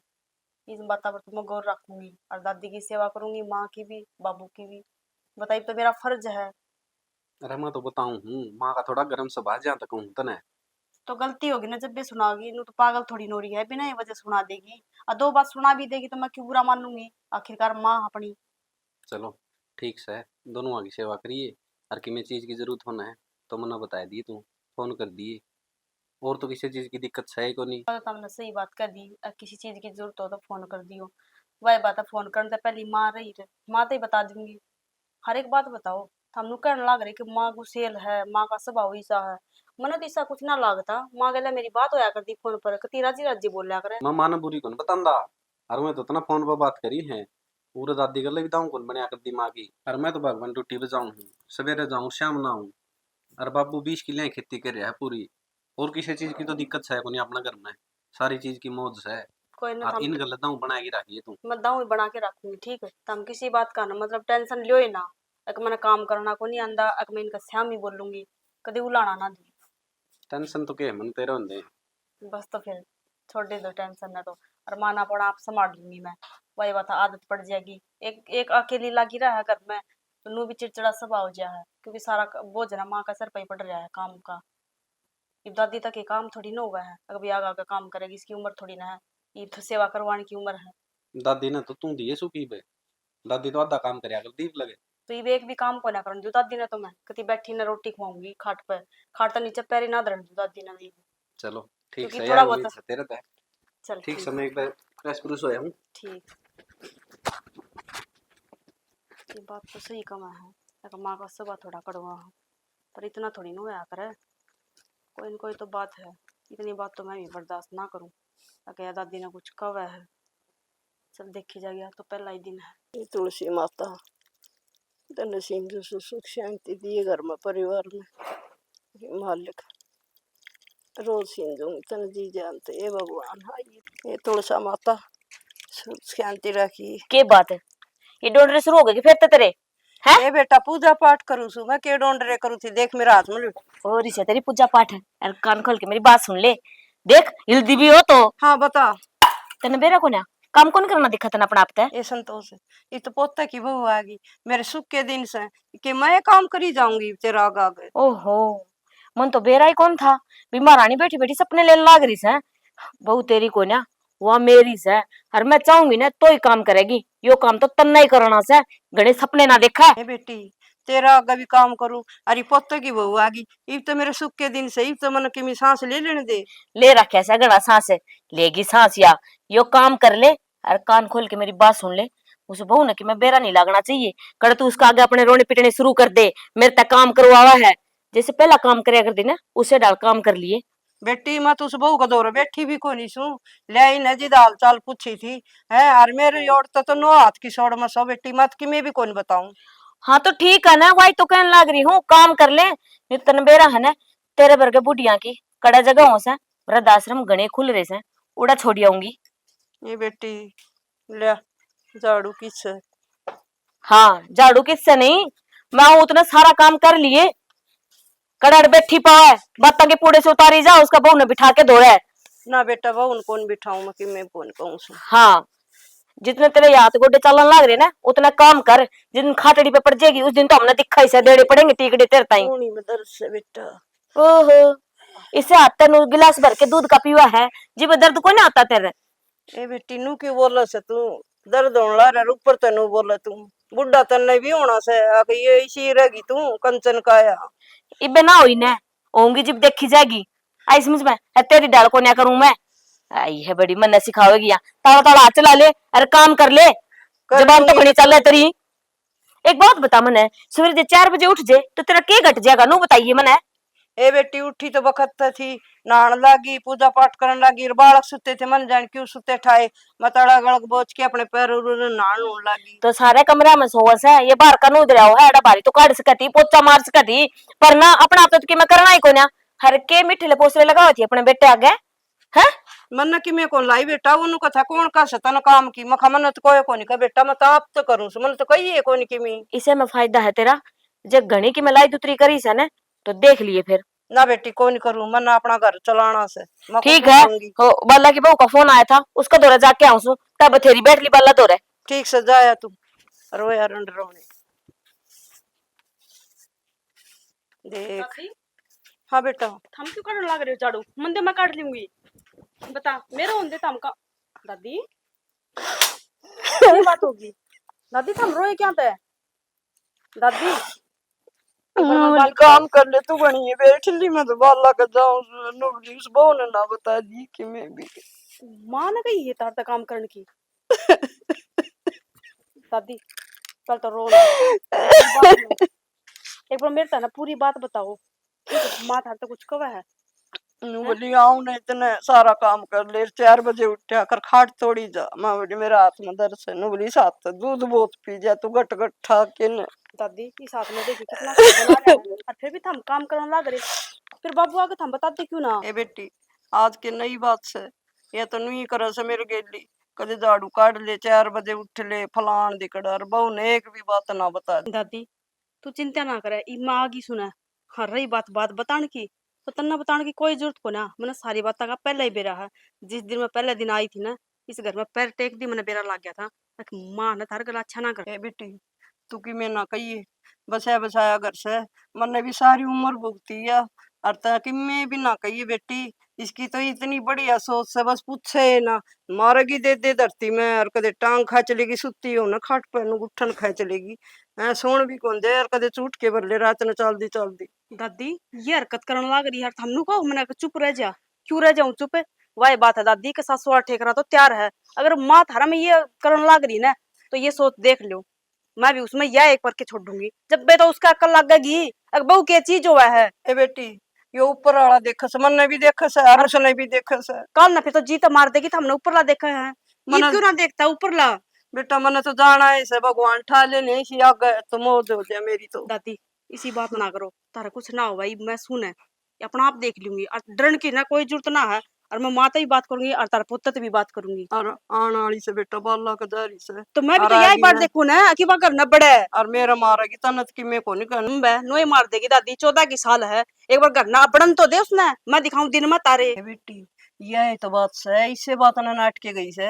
इस बात पर तो मैं गौर रखूंगी और दादी की सेवा करूंगी, माँ की भी, बाबू की भी। बताइए, तो मेरा फर्ज है। अरे मैं तो बताऊं हूँ, माँ का थोड़ा गर्म स्वभाव, जहाँ तक हूँ तने। तो गलती होगी ना जब भी सुनाओगी, नू तो पागल थोड़ी नोरी है, बिना ये वजह सुना देगी। और दो बात सुना भी देगी तो मैं क्यों बुरा मानूंगी, आखिरकार माँ अपनी। चलो ठीक से, दोनों की सेवा करिए। और किमे चीज की जरूरत होना है तो मन्ने बता दिए, तू फोन कर दिए। और तो किसी चीज की दिक्कत है ही कोनी। तो तुमने सही बात कह दी, अ, किसी चीज की जरूरत हो तो फोन कर दियो। वह बात है, फोन करने से पहले माँ रही रे, माँ तो ही बता दूंगी। हर एक बात बताओ, थानू कहने लाग रहे कि माँ गुस्सेल है, माँ का स्वभाव ऐसा है। मने तो ऐसा कुछ ना लागता, माँ गैला मेरी बात होया करती फोन पर, कती राजी राजी बोल्या करे। मैं माँ ने बुरी कौन बतांदा, और मैं तो इतना फोन पर बात करी है, पूरे दादी गैला भी दाऊ कौन बनया करती माँ की। और मैं तो भगवान ड्यूटी पे जाऊँ हूँ, सवेरे जाऊँ शाम ना आऊँ, और बाबू बीस किले खेती कर रहा है पूरी, और किसी चीज की तो दिक्कत है कोनी अपना घर में, सारी चीज की मौज है। कोई ना, और थम इन गल दाऊ बना के रखिए तू। मैं दाऊ ही बना के रखूंगी, ठीक है? तुम किसी बात का ना, मतलब, टेंशन लियो ही ना। एक मैंने काम करना को नहीं आंदा, एक मैं इनका श्याम ही बोलूंगी, कदी उलाना ना दी। टेंशन तो के मन तेरे होंदे। बस तो फिर छोड़ दो टेंशन ना तो, और माना पड़ा आप संभाल लूंगी मैं। वही बात आदत पड़ जाएगी, एक एक अकेली लागी रहा है घर में, तो नू भी चिड़चिड़ा स्वभाव हो जाया है, क्योंकि सारा क-, बोझ ना माँ का सर पे ही पड़ रहा है काम का। इब दादी तक ये काम थोड़ी ना हुआ है, अगर भी आगे आगे काम करेगी, इसकी उम्र थोड़ी ना है, ये तो सेवा करवाने की उम्र है। दादी ने तो तू दिए सुखी बे, दादी तो आधा काम करया कर दीप लगे। तो इब एक भी काम को ना करन दू दादी ने, तो मैं कती बैठी ना रोटी खवाऊंगी खाट पे, खाट तो नीचे पैरी ना धरन दू दादी ने भी। चलो ठीक क्योंकि से थोड़ा यार, बहुत उम्मीद है तेरे पे। चल ठीक ठीक। समय पे फ्रेश फ्रूश होया हूँ। ठीक। ये बात तो सही कमा है, अगर माँ का स्वभाव थोड़ा कड़वा है, पर इतना थोड़ी ना होया करे। कोई न कोई तो बात है, इतनी बात तो मैं भी बर्दाश्त ना करूं। अगर दादी ने कुछ कहा है, चल देखी जाएगी, आज तो पहला ही दिन है। हे तुलसी माता, तन्ने सिंधु से सुख शांति दिए घर में, परिवार में। हे मालिक, रोज सिंधु तन जी जानते, हे भगवान। हाँ, ये, हे तुलसा माता, सुख शांति रखी। के बात है, ये डोंडरे शुरू हो गए कि फिर तो तेरे? हैं? ए बेटा, पूजा पाठ करूँ सु मैं, के डोंडरे करूँ थी, देख मेरा हाथ में लूट। और इसे तेरी पूजा पाठ है, और कान खोल के मेरी बात सुन ले। देख, हिलदी भी हो तो। हाँ, बता। तने बेरा को ना, काम कौन करना दिखा तने अपना आप ते? ए संतोष, ये तो पोते की बहू आ गई, मेरे सुख के दिन से, कि मैं काम करी जाऊंगी तेरा आगे आगे। ओहो, मन तो बेरा ही कौन था, भी महारानी बैठी बैठी सपने लेने लाग रही से। बहू तेरी को ना, वह मेरी से, और मैं चाहूंगी ना तो ही काम करेगी। यो काम तो तन्ने ही करना से, घणे सपने ना देखा। ए बेटी, तेरा आगे भी काम करूं, अरे पोते की बहू आ गई, इब तो मेरे सुख के दिन से, इब तो मन की मैं सांस ले लेने दे। ले रखे से घणा सांस, लेगी सांस या, यो काम कर ले, अरे कान खोल के मेरी बात सुन ले, उस बहू ने कि मैं बेरा नहीं लागना चाहिए। कड़े तू उसका आगे अपने रोने पिटने शुरू कर दे, मेरे तक काम करवावा है। जैसे पहला काम करया कर देना, उसे डाल काम कर लिए। बेटी, मैं तो उस बहू का दौर बैठी भी कोनी सू, ले इन्हें जिद हाल चाल पूछी थी, है, और मेरे ओर तो, तो नौ हाथ की सोड़ में सो बेटी, मैं तो किमे भी कोनी बताऊं। हाँ तो ठीक है ना, वही तो कहने लाग रही हूँ, काम कर ले, नहीं तन बेरा है ना, तेरे वर्गे बुढ़िया की कड़ा जगह हो से, वृद्धाश्रम घणे खुल रहे से, उड़ा छोड़ आऊंगी। ये बेटी, ले, झाड़ू किस है? हाँ, झाड़ू किस से नहीं, मैं हूँ उतना सारा काम कर लिए। कड़ाड़ बैठी पावे, बातां के पूड़े से उतारी जा, उसका बहू ने बिठा के धोए। ना बेटा, बहू ने कौन बिठाऊं मैं, कि मैं कौन कहूं सु। हाँ, जितने तेरे हाथ गोडे चलन लाग रहे ना, उतना काम कर। जिस दिन खाटड़ी पे पड़ जाएगी, उस दिन तो हमने दिखाई से देने पड़ेंगे टीकड़े तेरे ताई। कौन ही में दर्द से बेटा। ओहो, इसे हाथ तै नू गिलास भर के दूध का पीवा है, जिब दर्द कोनी होता तेरे? ए बेटी, नू क्यों बोले से तू? दर्द होने ला रहा, ऊपर तै नू बोले तू। बुढ़ा तन्ने भी होना से, आके ये इसी रहेगी तू, कंचन काया। इबे ना होई ने, होंगी जिब देखी जाएगी। आई समझ में, है तेरी डाल कोन्या करूं मैं। आई है बड़ी, मन्ने सिखावेगी या। ताला ताला हाथ चला ले, अरे काम कर ले। कर जबान तो लूंगी। बड़ी चल है तेरी। एक बात बता मने, सवेरे जे चार बजे उठ जे तो तेरा के घट जाएगा, नू बताइए मने। ए बेटी, उठी तो बखत तै थी, नहाण लागी, पूजा पाठ करण लागी, और बालक सुते थे, मन जान क्यों सुते ठाए, मत अलग अलग बोच के अपने पैर उर नहाण नूण लागी। तो सारे कमरा में सोवे से, ये बाहर का नूद रहा है, एड़ा भारी तो काढ़ सके थी, पोचा मार सके थी, पर ना, अपना आप तो कि मैं करना ही कोन्या। हर के मीठे ले पोसरे लगाओ थी अपने बेटे आगे, हैं? मन्ने कि मैं कौन लाई बेटा, उन्हों कथा कौन का सतन काम की, मखा मन्ने तो कोई कोनी का बेटा, मैं तो आप तो करूँ सु, मन्ने तो कही है कोनी कि मैं। इसे में फायदा है तेरा, जे घणी की मैं लाई दुतरी करी से ने, तो देख लिए फिर। ना बेटी, कोनी करूँ, मन्ने अपना घर चलाना से, मैं ठीक कुछ है। करूँगी। हो, बाला की बहू का फोन आया था, उसका दौरे जाके आऊँ सु, तब बथेरी बैठ ली बाला दौरे। ठीक से जाया तू, रोया रंड रोने। देख। दादी, हाँ बेटा। थम क्यों काटने लग रहे हो झाड़ू? मंदे मैं काट लूंगी। बता, मेरे होंदे थम का, दादी, ये बात होगी। दादी, थम रोए क्या पे? दादी, एक बार मैं बात काम कर ले, तू बनी है, बैठ ली, मैं तो बाला का जाऊं, नुगली उस बहू ने ना बता दी कि मैं भी। माँ ने कही है तार तक काम करने की। दादी, चल तो रो ना। एक बार मेरे तै ना पूरी बात बताओ। ठीक है, माँ थारे तो कुछ कवे है? नू बोली, आऊं ने इतने सारा काम कर ले, चार बजे उठा कर खाट तोड़ी जा। मैं बोली, मेरा हाथ में दर्द है। नू बोली, साथ तो दूध बहुत पी जा तू, गट गट ठा के ने। दादी, इस हाथ में देखी कितना सब बना रहा है, और फिर भी थम काम करने लग रहे। फिर बाबू आके थम बताते क्यों ना? ए बेटी, आज के नई बात से, ये तो नहीं करे से मेरे गेली। कदे झाड़ू काढ़ ले, चार बजे उठ ले, फलान दिकड़, और बहू ने एक भी बात ना बता दी। दादी, तू चिंता ना करे, इब मैं आगी सुना। हाँ, रही बात, बात बताण की, तो तन्ने बताण की कोई जरूरत को ना, मैंने सारी बात का पहले ही बेरा है। जिस दिन मैं पहले दिन आई थी ना, इस घर में पैर टेक दी, मैंने बेरा लग गया था कि माँ ने थारे गला अच्छा ना कर। ए बेटी, तू कि मैं ना कहिए, बसाया बसाया घर से, मन्ने भी सारी उम्र भुगती है, और तै कि मैं भी ना कहिए बेटी, इसकी तो इतनी बढ़िया सोच से, बस पूछे ना, मारेगी दे दे धरती में, और कदे टांग खा चलेगी, सुती हो ना खाट पे, नु गुट्ठन खा चलेगी। हैं, सोण भी कौन दे, और कदे चूट के भर ले रात ने चालदी चालदी। दादी, ये हरकत करण लाग रही है, थानू कहो मैंने कि चुप रह जा, क्यों रह जाऊं चुप? वाह बात है दादी, के सासू वाला ठेकरा तो तैयार है, अगर माँ थारा में ये करण लाग रही ना, तो ये सोच देख लो, मैं भी उसमें यह एक पर के छोड़ूंगी। जब बे तो उसका अकल लगेगी, अक बहू के चीज होवे है। ए बेटी, यो ऊपर वाला देखे से, मन्ने भी देखे से, और उसने भी देखे से। कल ना फिर तो जी तो मार देगी, तो हमने ऊपरला देखे हैं। ये मन्ने क्यों ना देखता ऊपरला? बेटा, मन्ने तो जाना है से भगवान ठा ले, नहीं सी आगे तो मौज हो जाए मेरी तो। दादी, इसी बात ना करो, तारा कुछ ना हो भाई, मैं सुन है, अपना आप देख लूंगी, और डरन की ना कोई जरूरत ना है, और मैं माँ ते भी बात करूंगी और तारा पुत ते भी बात करूंगी। और आने वाली से बेटा बाला का जा रही से। तो मैं भी और तो यही आएगी बात ना। देखूं ना कि वह घर न बड़े। और मेरा मारेगी तन्ने तो कि मैं कोनी कहना। बे, नोए मार देगी दादी, चौदह की साल है, एक बार घर ना बड़न तो दे उसने, मैं दिखाऊं दिन में तारे। ए बेटी, यही तो बात से, इससे बात ना नाट के गई से।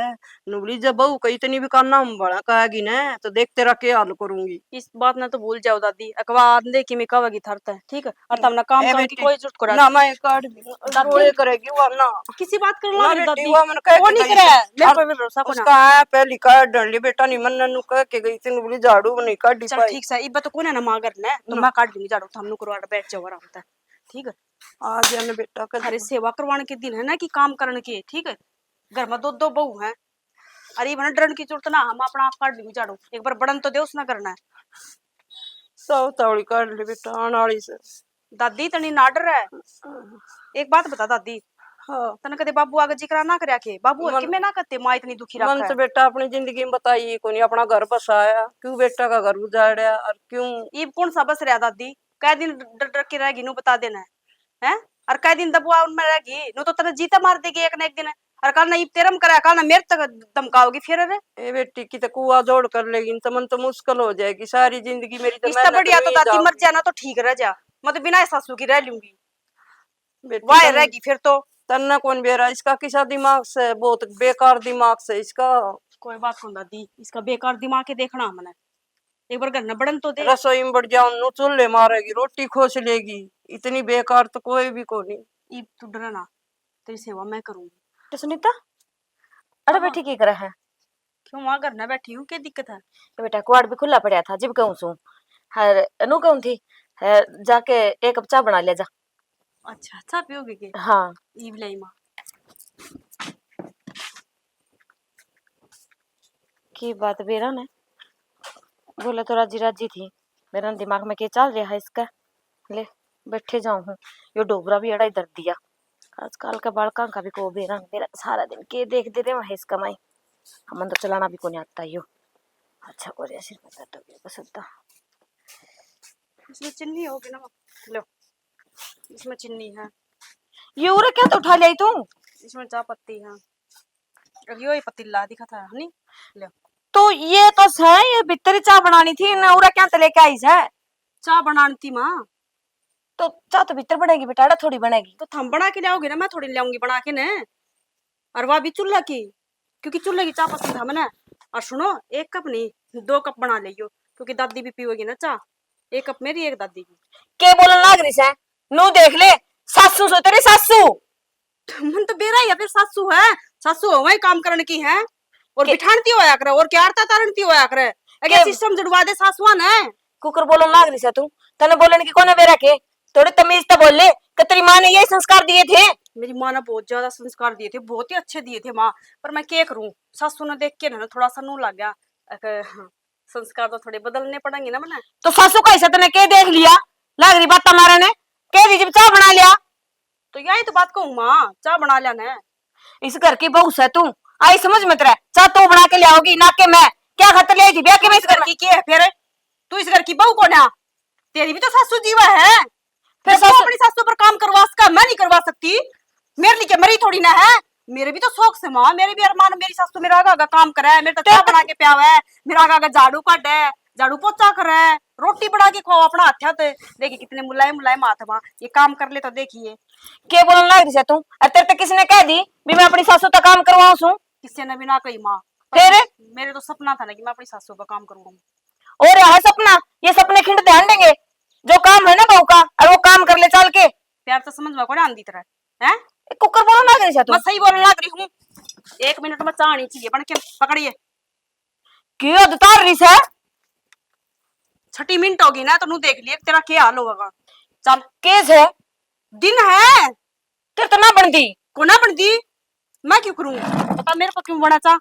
नुगली जब बहू कही इतनी भी काना में बड़ा कहेगी ना, तो देख तेरा के हाल करूंगी। इस बात ना तो भूल जाओ दादी, अकवा आंदे की मैं कहेगी थार ते, ठीक है? और तब ना काम ए करने की बेटी, कोई जरूरत को ना, मैं काट दी। दादी, रोले करेगी वो ना। किसी बात कर ना लाग रही बेटी, दादी? वो मन कह के कोनी गई करे, थी। मेरे और पे भी भरोसा कोना। उसका आया पहली काट डाली बेटा, नहीं मन नु कह के गई थी, नुगली झाड़ू नहीं काटी चल पाई। ठीक से, इब तो कोने ना माँ घर ने, तो ना। मैं काट लूंगी झाड़ू, थानू करवा बैठ जाओ आराम से, ठीक है? आ गया ना बेटा, कर अरे, सेवा करवाने के दिन है ना कि काम करने के, ठीक है? घर में दो दो बहू हैं, अरे, इब ना डरन की जरूरत ना, हम अपना आप काट लूंगी झाड़ू, एक बार बड़न तो दे उसने करना है। सौ तावली काट ले बेटा, आने वाली से। दादी, तनी ना डर है। एक बात बता दादी, हाँ। तने कदे बाबू आगे जिक्र ना करया के? बाबू और मन, किमें ना कहते, माँ इतनी दुखी मन रखे तो है। बेटा अपनी जिंदगी में बताई ही कोनी, अपना घर बसाया, क्यों बेटा का घर उजाड़या और क्यों? इब कौन सा बस रहा दादी? कै दिन डर डर के रहेगी, नू बता देना है, हैं? और कै दिन दबुआ उनमें रहेगी, नू तो तने जीते मार देगी एक ना एक दिन। और कल ना इब तेरे में करे, कल ना मेरे तक धमकाओगी फिर। अरे ए बेटी, की तो कुआ जोड़ कर लेगी, तो मन तो मुश्किल हो जाएगी, सारी जिंदगी मेरी तो इससे मेहनत बढ़िया तो नहीं दादी जाओगी। मर जाना तो ठीक रह जा, मैं तो बिना सासू की रह लूंगी। बेटी, वाह तन-, रहेगी फिर तो। तन्ने कौन बेरा, इसका किसा दिमाग से, बहुत बेकार दिमाग से इसका। कोई बात कौन दादी, इसका बेकार दिमाग के देखना हमने। एक बार घर न बड़न तो दे। रसोई में बढ़ जाऊं, नू चूल्हे मारेगी, रोटी खोस लेगी। इतनी बेकार तो कोई भी कोनी। इब तू डरे ना, तेरी सेवा मैं करूंगी। तो सुनीता, अरे हाँ। बैठी की करे है? क्यों, वहाँ घर न बैठी हूँ, क्या दिक्कत है? तो बेटा, कुआड़ भी खुला पड़ा था, जिब कहूँ सू। हर अनु कहूँ थी, है, जाके एक कप चाय बना ले जा। अच्छा, चाय पियोगे के? हाँ। इब ले माँ। की बात बेरा ने बोले तो राजी राजी थी, मेरा दिमाग में के चल रहा है इसका। ले, बैठे जाऊं हूँ। यो डोबरा भी अड़ा ही दर्द दिया। आजकल के बालकां का भी को बेरंग, बेरंग सारा दिन के देखते रहे वहां इसका माई। हमन तो चलाना भी कोनी आता यो। अच्छा, और सिर में दर्द हो गया बस होता। इसमें चीनी होगी ना, लो, इसमें चीनी है। ये उरे क्या तो उठा ले आई तू? इसमें चाय पत्ती है। अब यो ही पतीला दिखा था, हनी? ले। तो ये तो सै, ये भीतर ही चाय बनानी थी ना, उरे क्या तो लेके आई सै? चाय बनानी थी माँ। तो चाय तो भीतर बनेगी बेटा, अड़ा थोड़ी बनेगी। तो थम बना के लाओगे ना, मैं थोड़ी लाऊंगी बना के ने। और वह भी चूल्हा की, क्योंकि चूल्हे की चाय पसंद है मने। और सुनो, एक कप नहीं, दो कप बना लियो, क्योंकि दादी भी पीवेगी ना चाय। एक कप मेरी, एक दादी की। के बोलन लाग रही सै? नू देख ले, सासू सो तेरी सासू। मन तो बेरा ही है, फिर सासू है, सासू है, वही काम करने की है। और के- बिठानती होया करे, और क्या आरता तारणती होया करे। अगर के- सिस्टम जुड़वा दे सासुआ ने। कुकर बोलन लाग रही सै तू, तने बोलन की कोने बेरा के? थोड़ी तमीज तो बोल ले कि तेरी माँ ने यही संस्कार दिए थे। मेरी माँ ने बहुत ज्यादा संस्कार दिए थे, बहुत ही अच्छे दिए थे माँ, पर मैं क्या करूँ, सासू ने देख के ना थोड़ा सा नू लग गया। अक-, हाँ, संस्कार तो थोड़े बदलने पड़ेंगे ना मने। तो सासू का हिस्सा तने के देख लिया? लाग रही बात मारे ने, कह दी जब चाय बना लिया। तो यही तो बात कहूँ माँ, चाय बना लिया ने। इस घर की बहू सै तू, आई समझ में तेरे, चाय तू बना के ले आओगी ना के मैं। क्या खातर ले आई थी ब्याह के मैं इस घर की? के है फिर? तू इस घर की बहू कौन है? तेरी भी तो सासू जीवा है। फिर फिर तू सासू अपनी सासू पर काम करवा सका, मैं नहीं करवा सकती। मेरे लिए क्या मरी थोड़ी ना है। मेरे भी तो शौक से माँ, मेरे भी अरमान, मेरी सासू मेरा आगा आगा काम करे, मेरे तो चाय बना के प्यावे, मेरा आगा आगा झाड़ू काटे, झाड़ू पोछा करे, रोटी बना के खाओ अपना हाथ। देखिए कितने मुलायम मुलायम हाथ माँ, ये काम कर ले तो देखिए। के बोलन लाग रही सै तू? अरे तेरे ते किसने कह दी भी मैं अपनी सासू तक काम करवाऊं सूं? किसी ने भी ना कही माँ। फिर? मेरे तो सपना था ना कि मैं अपनी सासू पर काम करूंगी। और है सपना, ये सपने खिंड ध्यान देंगे। जो काम है ना बहू का, और वो काम कर ले चल के। प्यार तो समझ में कोनी आंदी तेरा, हैं? ए, कुकर बोलन लाग रही सै तू? मैं सही बोलन लाग रही हूँ। एक मिनट में चाय आनी चाहिए बन के, पकड़िए। के हद तार रही सै? छठी मिनट होगी ना, तो नू देख लिए तेरा क्या हाल होगा। चल। के सै? दिन है। तेरे तो ना बनदी। को ना बनदी? मैं क्यों करूँ? पता मेरे को क्यों बना चा?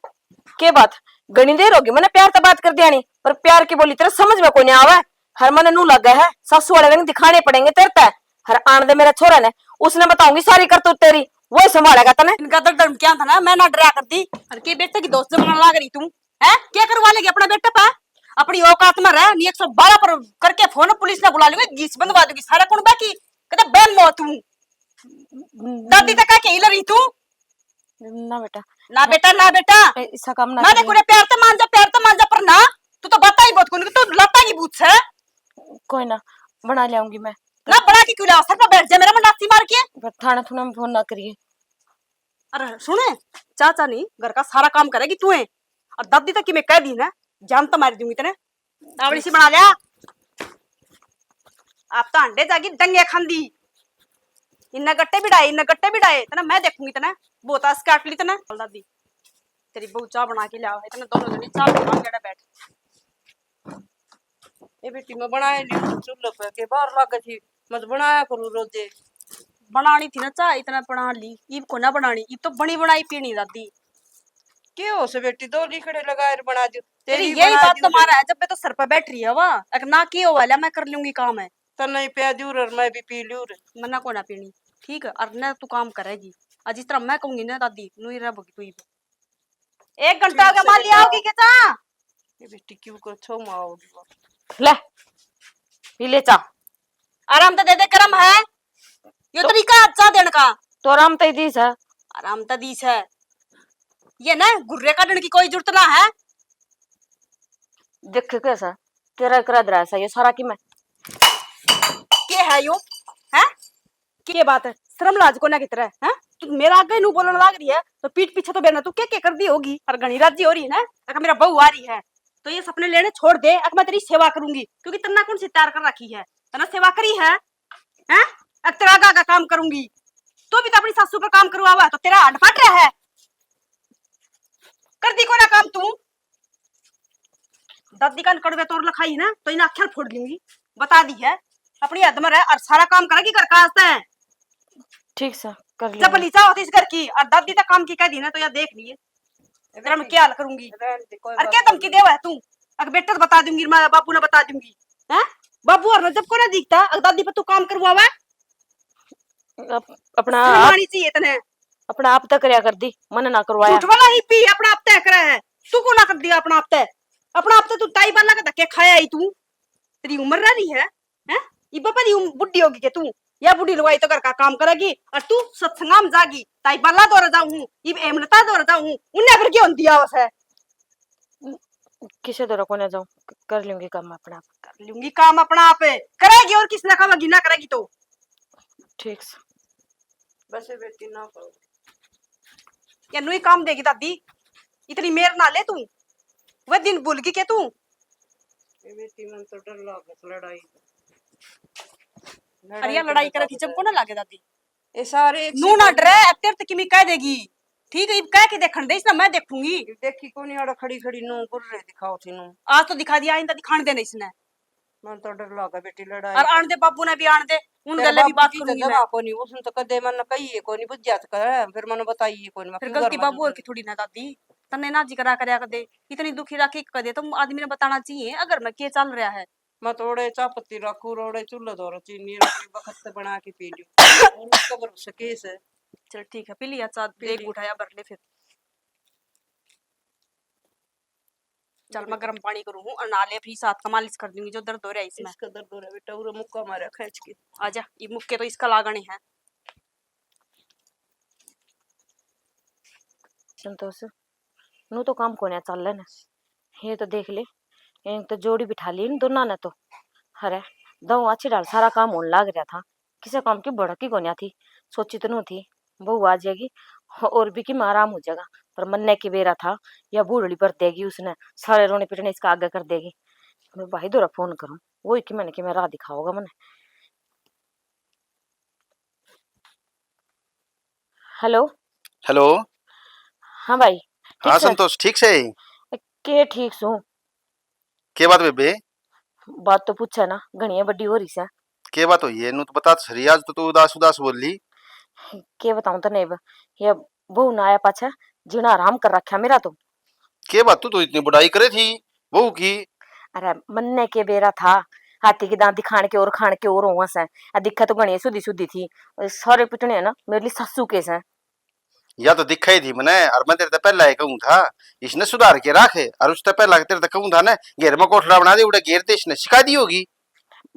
के बात? घणी देर होगी मैंने प्यार तो बात कर दिया नहीं, पर प्यार की बोली तेरे समझ में कोनी आवे। हर मन नू लगे है, सासू वाले रंग दिखाने पड़ेंगे तेरे ते। हर आन दे मेरे छोरे ने, उसने बताऊंगी सारी करतूत तेरी, वही संभालेगा तने। इनका तो धर्म क्या था ना, मैं ना डरा करती। और के बेटे की दोस्त जमाना लाग रही तू, है? क्या करवा लेगी अपना बेटे पे? अपनी औकात में रह, नहीं एक सौ बारह पर करके फोन पुलिस ने बुला लूंगी, गीस बंधवा दूंगी सारा कुण बाकी। कहते बहन मो तू। दादी तक के हिल रही तू। ना बेटा। ना बेटा, ना बेटा। ए, इसा काम ना मैं करिए। देखो रे, प्यार तो मान जा, प्यार तो मान जा, पर ना, तू तो बता ही बहुत कोनी, तू लता ही बहुत है। कोई ना, बना ले आऊंगी मैं। ना बना के क्यों ले आवा, सर पे बैठ जा मेरा मंडासी मार के। पर थाने थुने में फोन ना करिए। अरे सुने, चाचा नहीं, घर का सारा काम करेगी तू है। और दादी तक की मैं कह दी ना, जान तो मार दूंगी तने। तावड़ी सी बना लिया। आप तो अंडे जागी डंगे खांदी। इन्ना गट्टे बिड़ाए, इन्ना गट्टे बिड़ाए, तना मैं देखूंगी तने। बहुत आस काट ली तने। दादी, तेरी बहू चाय बना के ले आवे, इतने दोनों जनी चाय बना के बैठ। ए बेटी, मैं बनाए ली चूल्हे पे, के बाहर लागे थी, मत बनाया करूँ रोजे। बनानी थी ना चाय, इतना बना ली, इब को ना बनानी, इब तो बनी बनाई पीनी दादी। के हो से बेटी, दो लिखड़े लगाए बना दो, तेरी तेरी यही बना बात दो। तो मारा है, जब मैं तो सर पे बैठ रही है वा, अगर ना के हो वाला मैं कर लूंगी काम है। तन्ने ही प्या दूर और मैं भी पी लूर। मन्ना को ना पीनी, ठीक है, और ना तू काम करेगी। और जिस तरह मैं कहूंगी ना दादी, नू ही रहोगी तू ही। एक घंटा हो गया, माली आओगी के चा? ये बेटी क्यों कर छो माओगी? ले, पी ले चा। आराम तो दे दे, करम है। यो तो तरीका अच्छा देने का। तो आराम तो ही दीस है। आराम तो दीस है। ये ना गुर्रे काटने की कोई जरूरत ना है। देख कैसा तेरा करा दरा सा ये सारा की मैं। के है यो? हैं? के बात है? शर्म लाज कोना की तरह, हैं? तू मेरा आगे नू बोलण लाग रही है, तो पीठ पीछे तो बेना तू के के कर दी होगी, और घणी राजी हो रही है ना, अगर मेरा बहू आ रही है, तो ये सपने लेने छोड़ दे, अगर मैं तेरी सेवा करूंगी, क्योंकि तन्ना कौन सी तैयार कर रखी है? तन्ना सेवा करी है, हैं? अब तेरा आगा का काम करूंगी, तू भी तो अपनी सासू पर काम करवावा, तो तेरा हड फट रहा है, कर दी कोना काम तू। दादी कान कड़वे तोर लखाई ना, तो इन्हें आख्या फोड़ दूंगी, बता दी है। अपनी हद में रह और सारा काम करेगी घर का आज तै। ठीक से कर लिया। चपली चाहो तो इस घर की, और दादी तक काम की कह दी ना, तो या देख लिए तेरा मैं क्या हाल करूंगी। रहने दे, कोई और बात क्या नहीं। धमकी देवा है तू? अगर बेटे तो बता दूंगी, मैं बापू ने बता दूंगी, हैं? बाबू और जब को ना दिखता, अग दादी पे तू काम करवावे। अप-, अपना आप, चाहिए तने। अपना आप तय करया कर दी, मने ना करवाया। झूठ वाला ही पी, अपना आप तय करा है। तू को ना कर दिया अपना आप तय? अपना आप तय तू ताई बाला का धक्के खाया ही तू। तेरी उम्र रह रही है, हैं? इब बड़ी उम-, बुढ़ी होगी के तू? या बूढ़ी लुगाई तो घर का काम करेगी और तू सत्संगा में जागी। ताई बाला दौर जाऊं हूँ, इब एमलता दौर जाऊं हूँ, उन्हें फिर क्यों दिया उसे? किसे दौर को ना जाऊं, क-, कर लूंगी काम अपना आप। कर लूंगी काम अपना आप, करेगी और किसने कहेगी ना करेगी तो। ठीक से। बस ये बेटी ना करो। या नुई काम देगी दादी, इतनी मेर ना ले तू। वह दिन भूल गई के तू? ये बेटी मन तो डर लागे लड़ाई। अरे या लड़ाई करे थी जब को ना लागे दादी। ये सारे एक नू ना डरे, तेरे तक किमी कह देगी। ठीक है, इब कह के देखण दे इसने, मैं देखूंगी। देखी कोनी आड़ा खड़ी खड़ी नू गुर्रे दिखाओ थी नू। आज तो दिखा दिया, आइंदा दिखाण देना इसने। मन तो डर लागे बेटी लड़ाई और आन दे, बाबू ने भी आन दे, उन तेरे गल्ले भी बात करूंगी मैं। जगह कोनी, उसने तो कदे मन कही है कोनी, बुझ्या तो कर, फिर मन बताई है कोनी, मैं फिर क्यों गलती घर में बाबू और की थोड़ी ना दादी, तन्ने ना जिक्र करा कदे, इतनी दुखी राखी कदे तो आदमी ने बताना चाहिए अगर मैं के चल रहा है। मैं तो ओड़े चाह पत्ती रखू, ओड़े चूल्हे धोरे चीनी रखी, बखत से बना के पी लियो। और उसका भरोसा केस है। चल ठीक है, पी लिया चाह, पी एक ली। उठाया भर ले फिर। चल मैं गर्म पानी करूँ हूँ और नहा ले, फिर इस हाथ का मालिश कर दूंगी जो दर्द हो रहा है इसमें। इसका दर्द हो रहा है बेटा, उरे मुक्का मारा खींच के। आजा, ये मुक्के तो इसका लागणे हैं। संतोष, नू तो काम कोन्या चाले ना, ये तो देख ले, एक तो जोड़ी बिठा ली इन दोनों ने तो। अरे, दो अच्छी ढाल सारा काम होने लाग रहा था, किसी काम की भड़क ही कोन्या थी, सोची तो नू थी बहू आ जाएगी और भी कि आराम हो जाएगा, पर मन्ने के बेरा था या बूढ़ड़ी भर देगी उसने, सारे रोने पिटने इसका आगे कर देगी। मैं भाई दोरा फोन करूँ, वही कि मैंने कि मैं राह दिखाओगा मने। हेलो। हेलो। हाँ भाई। ठीक हाँ से? संतोष, ठीक से? के ठीक सू। के बात बेबे? बात तो पूछे ना, घणी बड़ी हो रही से। के बात हुई है? नू तो बता तो सही, आज तो तू उदास उदास बोली। के बताऊं तने अब, ये बहू ना आया पाछे जीना हराम कर रखा मेरा तो। के बात, तू तो इतनी बुराई करे थी बहू की। अरे मन्ने के बेरा था, हाथी की दांत दिखाण के और खाण के और हुआ से। आ दिखे तो घणी सुधी सुधी थी, सारे पिटने है ना मेरे लिए सासू के से। या तो दिखा ही थी मने, और मैं तेरे ते पहला ही कहूँ था, इसने सुधार के रख, और उससे पहला तेरे ते कहूँ था ना, घेर में कोठड़ा बना दे, उड़े घेर ते इसने सिखा दी होगी।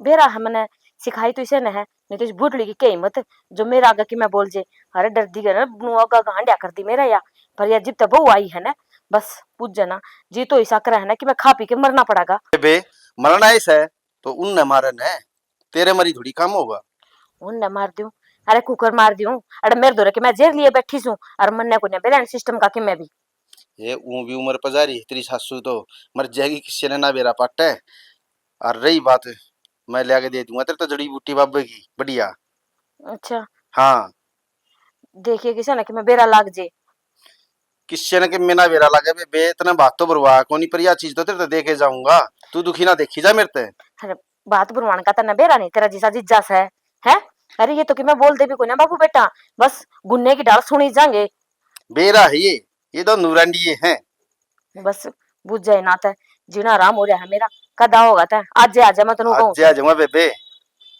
बेरा है मने सिखाई तो इसे ने है, नहीं तो इस बुढ़ली की कही मत, जो मेरा आगे कि मैं बोल जे। अरे डर दी गए ना, नू आगा गांडिया कर दी मेरा या, पर या जिब तक बहू आई है ना, बस पूछ जाना, जी तो ऐसा करे है ना कि मैं खा पी के मरना पड़ेगा। बेबे, मरना ऐसा है तो उनने मारे ने, तेरे मरी थोड़ी काम होगा। उनने मार दूं? अरे कुकर मार दूं? अरे मेरे धोरे के मैं जेर लिए बैठी सूं, अरे मन्ने को ने बेरा सिस्टम का कि मैं भी। ये ऊं भी उम्र पर जा रही है तेरी सासू तो, मर जाएगी किसी ने ना बेरा पाटे। और रही बात, मैं लिया के दे दूंगा तेरे तो जड़ी बूटी बाबे की बढ़िया। अच्छा। हाँ। देखिए किसी ने कि मैं बेरा लाग जे। किसी ने कि मैं ना बेरा लागे बे, बे इतना बात तो बरवा कोनी, पर या चीज तो तेरे तो दे के जाऊंगा, तू दुखी ना देखी जा मेरे ते। अरे बात बुरवान का तन्ने बेरा नहीं, तेरा जीसा जीजा से है। अरे ये तो कि मैं बोल दे भी कोई ना बाबू बेटा, बस गुन्ने की डाल सुनी जाएंगे। बेरा है ये, ये तो नूरांडिये हैं। बस बुझ जाए ना तै, जीना आराम हो रहा है मेरा। कदा होगा तै? आज जे आ जा, मैं तन्नू आज कहूँ जे आ जाऊंगा बेबे।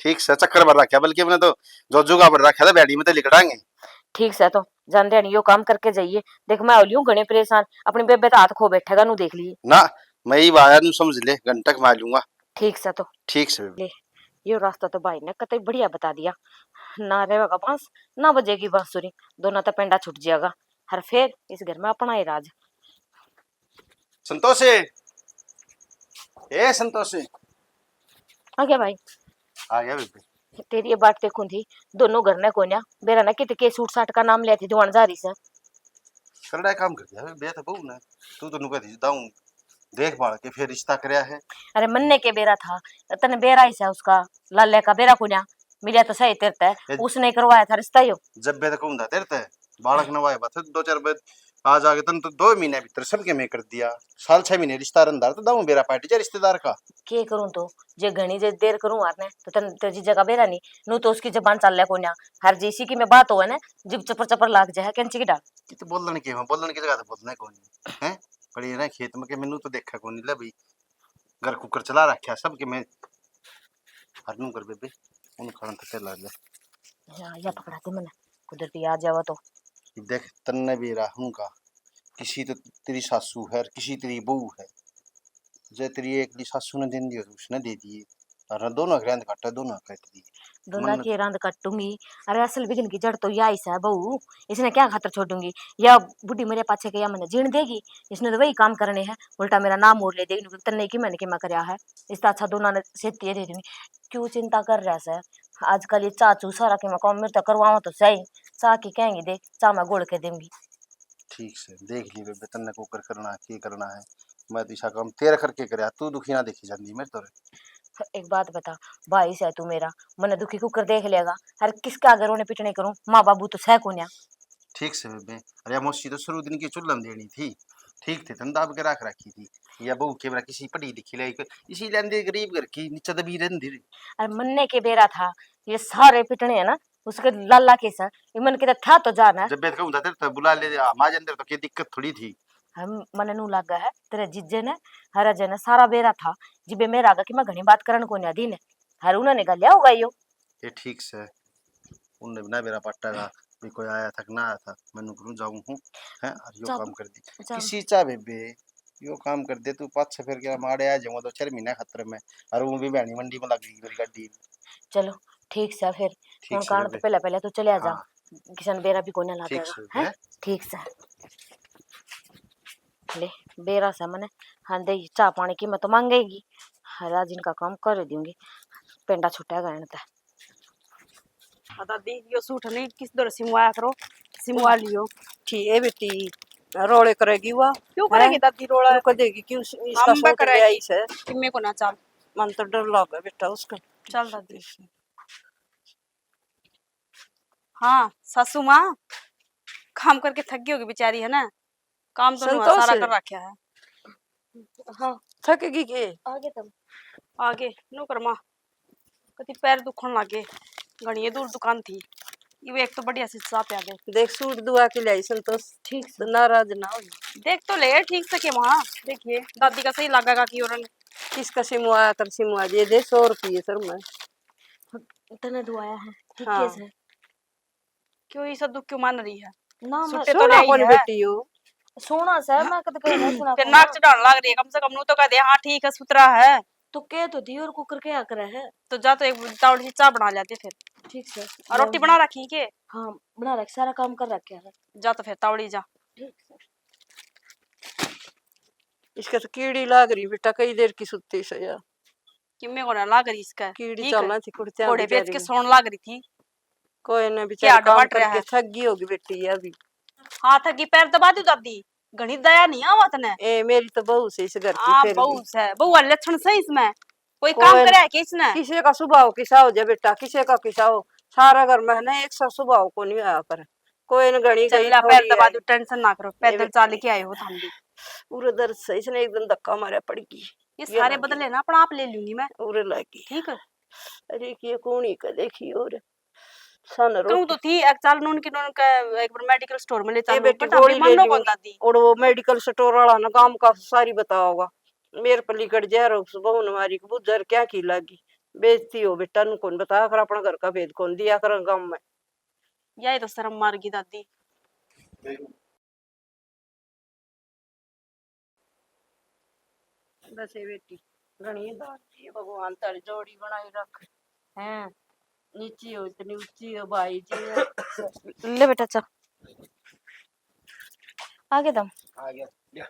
ठीक से चक्कर भर रखा, बल्कि मैंने तो जोजू का भर रखा था, बैडी में तो लिकड़ांगे। ठीक से तो जान दे, यो काम करके जाइए। देख मैं हो लियूं घणे परेशान, अपनी बेबे तो हाथ खो बैठेगा, नू देख लिए। ना, मैं ही आया, नू समझ ले, घंटा कमा लूंगा। ठीक से तो। ठीक से बेबे। ले, यो रास्ता तो भाई ने कतई बढ़िया बता दिया। ना रहेगा बांस, ना बजेगी बांसुरी, दोनों तो पेंडा छूट जाएगा। हर फेर इस घर में अपना ही राज। संतोषी, ए संतोषी। आ गया भाई। आ गया बेबे। तेरी ये बात देखूं थी, दोनों घर ने कोन्या, बेरा ना कित के सूट साट का नाम लिया थी, दुआन जा रही से। करड़ा काम कर दिया बे, तो बहू ने, तू तो नुका थी दाऊं, देख भाल के फिर रिश्ता करया है। अरे मन्ने के बेरा था, तने बेरा ही से उसका, लाले का बेरा कोन्या, मिला तो सही तेरे ते, ए, उसने करवाया था रिश्ता यो। जब बे तो कहूं था तेरे ते, बालक नवाए बात है, दो चार बे आ जाके तन तो दो महीने भीतर सबके मैं कर दिया। साल छह महीने रिश्ता रंधार तो दाऊं बेरा पार्टी जा रिश्तेदार का। के करूं तो, जे घणी जे देर करूं आर ने, तो तन तेरी जगह बेरा नहीं, नू तो उसकी जबान चल ले कोन्या। हर जैसी की मैं बात होवे ना, जिब चपर चपर लाग जाए, कैंची की डाल। ये तो बोलन के, मैं बोलन की जगह तो बोलना कोनी है। पड़ी ना खेत में के, मैनू तो देखा कोनी ले भाई, घर कुकर चला रखा सबके मैं। हर नू कर बेबे, उन खान तक ला ले। या, या पकड़ा दे मने, कुदरती आ जावा तो। देख, तन्ने भी राहूंगा, किसी तो तेरी सासू है और किसी तेरी बहू है। जे तेरी एकली सासू ने देन दियो तो उसने दे दिए, और दोनों की रांद काटा, दोनों काट दिए। दोनों मन की रांद काटूंगी। अरे, असल विघ्न की जड़ तो या ही है बहू, इसने क्या खातर छोड़ूंगी? या बूढ़ी मेरे पाछे के या मने जीण देगी? इसने तो वही काम करने हैं, उल्टा मेरा नाम और ले देगी, तन्ने की मैंने किमा करया है। इससे अच्छा दोनों ने सेती दे दूंगी। क्यों चिंता कर रहा सै? आजकल ये चाचू सारा किमा काम मेरे तो करवावा तो सही, चा की कहेंगी, देख, चा मैं घोल के देंगी। ठीक से देख ली बेबे, तन्ने कोकर करना है, के करना है। मैं तो इसा काम तेरे करके करया, तू दुखी ना देखी जांदी मेरे तो रे। एक बात बता, भाई सै तू मेरा, मने दुखी कुकर देख लेगा? अरे किसके आगे रोने पिटने करूं, माँ बाबू तो सै कोन्या। ठीक से बेबे, अरे या मौसी तो शुरू दिन की चूल्हा में देनी थी, ठीक थे, तन दाब के रख रखी थी। या बहू के बेरा किसी पढ़ी लिखी लाई, इसी लेंदे गरीब घर की, नीचे दबी रहंदी रे। अरे मन्ने के बेरा था, ये सारे पिटने हैं ना, उसके लाला के सर, ये मन के था तो जाना। जब बेत कहूं था तेरे तो बुला ले, आ, माँ जंदर तो के दिक्कत थोड़ी थी। हम, मने नू लागा है, तेरे जीजे ने, हरा जे ने सारा बेरा था, जिबे मेरा आगा कि मैं घणी बात करण को न्या दी ने, हर उन्होंने गल्या होगा यो। ये ठीक से, उनने भी ना बेरा पाटा का, भी कोई आया था कि ना आया था, मैं नू करूं जाऊं हूं, हैं, और यो चल, काम कर दी। चल। किसी चा बेबे, यो काम कर दे तू, पाछे फिर के माड़े आ जाऊंगा दो चार महीना खातर में, और वो भी बहनी मंडी में लग गई मेरी गाड़ी। चलो, ठीक से फिर, ठीक उन से कारण तो बेबे। पहले, पहले तू चले आ जा, हाँ। किसन बेरा भी कोने ठीक लागेगा, से हैं? बेबे। ठीक से। ले, बेरा से मने, हाँ, दे, चाह पानी की मैं तो मांगेगी, हरा जिनका काम कर दूंगी, पेंडा छुट्टा गए ते। हाँ दादी, यो सूट नहीं किस दर सिमवाया करो, सिमवा लियो। ठीक है बेटी, रोले करेगी वा। क्यों करेगी हैं? दादी रोला? क्यों कर देगी? क्यों इस-, इसका हम सूट करे। ले आई से। कि मेरे को ना चाल। मन तो डर लगे बेटा उसका। चल दादी। हाँ सासू माँ, काम करके थक गई होगी बेचारी, है ना? काम तो नुआ संतोष सारा है। कर रखा है। हाँ। थक गई के? आगे तुम। आगे, नो कर माँ। कति पैर दुखण लागे, घणी दूर दुकान थी। इवे एक तो बढ़िया सी चाह प्या दे। देख, सूट दुआ के लाई संतोष, ठीक से। नाराज ना हो। देख तो ले, ठीक से के वहाँ, देखिए, दादी का सही लागेगा कि और किसका सिमवा कर सिमवा दिए, दे सौ रुपये सर में। तने दुआया है, ठीक हाँ। है सर। क्यों ये सब दुख क्यों मान रही है? ना, मैं सुटे तो सोना नहीं कौन है। बेटी हो? सोना सर, हाँ। मैं कद कह रहा सुना फिर कौन? नाक चढ़ाने लग रही है, कम से कम नू तो कह दे, हाँ ठीक है, सुथरा है। तो कह तो दी और कुकर क्या करे है? तो जा तो एक तावड़ी सी चाय बना लेते फिर। ठीक सर। और रोटी बना रखी के? हाँ, बना रख, सारा काम कर रखे है। जा तो फिर तावड़ी जा। ठीक सर। इसका तो कीड़ी लाग रही बेटा, कई देर की सुत्ती से यार। किम्मे को ना लाग रही इसका। कीड़ी ठीक है। चालना थी कुर्तियां घोड़े बेच के बेचारी। सोन लाग रही थी। कोई ना, क्या बेचारी काम डबाट रहा करके है। थक गई होगी बेटी ये अभी। हाँ, थकी, पैर दबा दू दादी, घणी दया नहीं आवा तने। ए, मेरी तो बहू से इस घर की हाँ, फिर बहू भी। से, बहू वाले लक्षण सही इसमें। कोई कोई काम न-, करे है कि इसने? किसी का स्वभाव किसा हो जाए बेटा, किसी का किसा हो, सारा घर में है ना एक सा स्वभाव को नहीं आया कर। कोई न घणी चल गई ला, पैर थोड़ी दबा है। दू, टेंशन ना करो, पैदल बेटी। चाल के आए हो थाम भी। उरे दर्द से इसने एक दिन धक्का मारा पड़ गई। ये ये सारे लागी। बदले ना अपना आप ले लूंगी मैं। उरे लागी। ठीक है। अरे, ये कौन ही का देखी और सन रो। कहूं तो थी, एक चाल नून की नून का एक बार मेडिकल स्टोर में ले ए चालू, बेटी, but गोली अभी ले मन्नो लियो। कौन दादी? और वो मेडिकल स्टोर वाला ना गांव का सारी बताओगा। मेरे पर लिकड़ जा रहो, बहू ने मारी के बुझर क्या की लागी। बेइज्जती हो बेटा, नु कौन बताया कर, अपना घर का भेद कौन दिया कर गांव में। यही तो शर्म मार गई दादी। बस ये बेटी, घणी दान दी भगवान, थारी जोड़ी बनाई रख। हैं, नीची हो इतनी ऊंची हो भाई जी। ले बेटा, चा। आगे दम। आ गया, ले।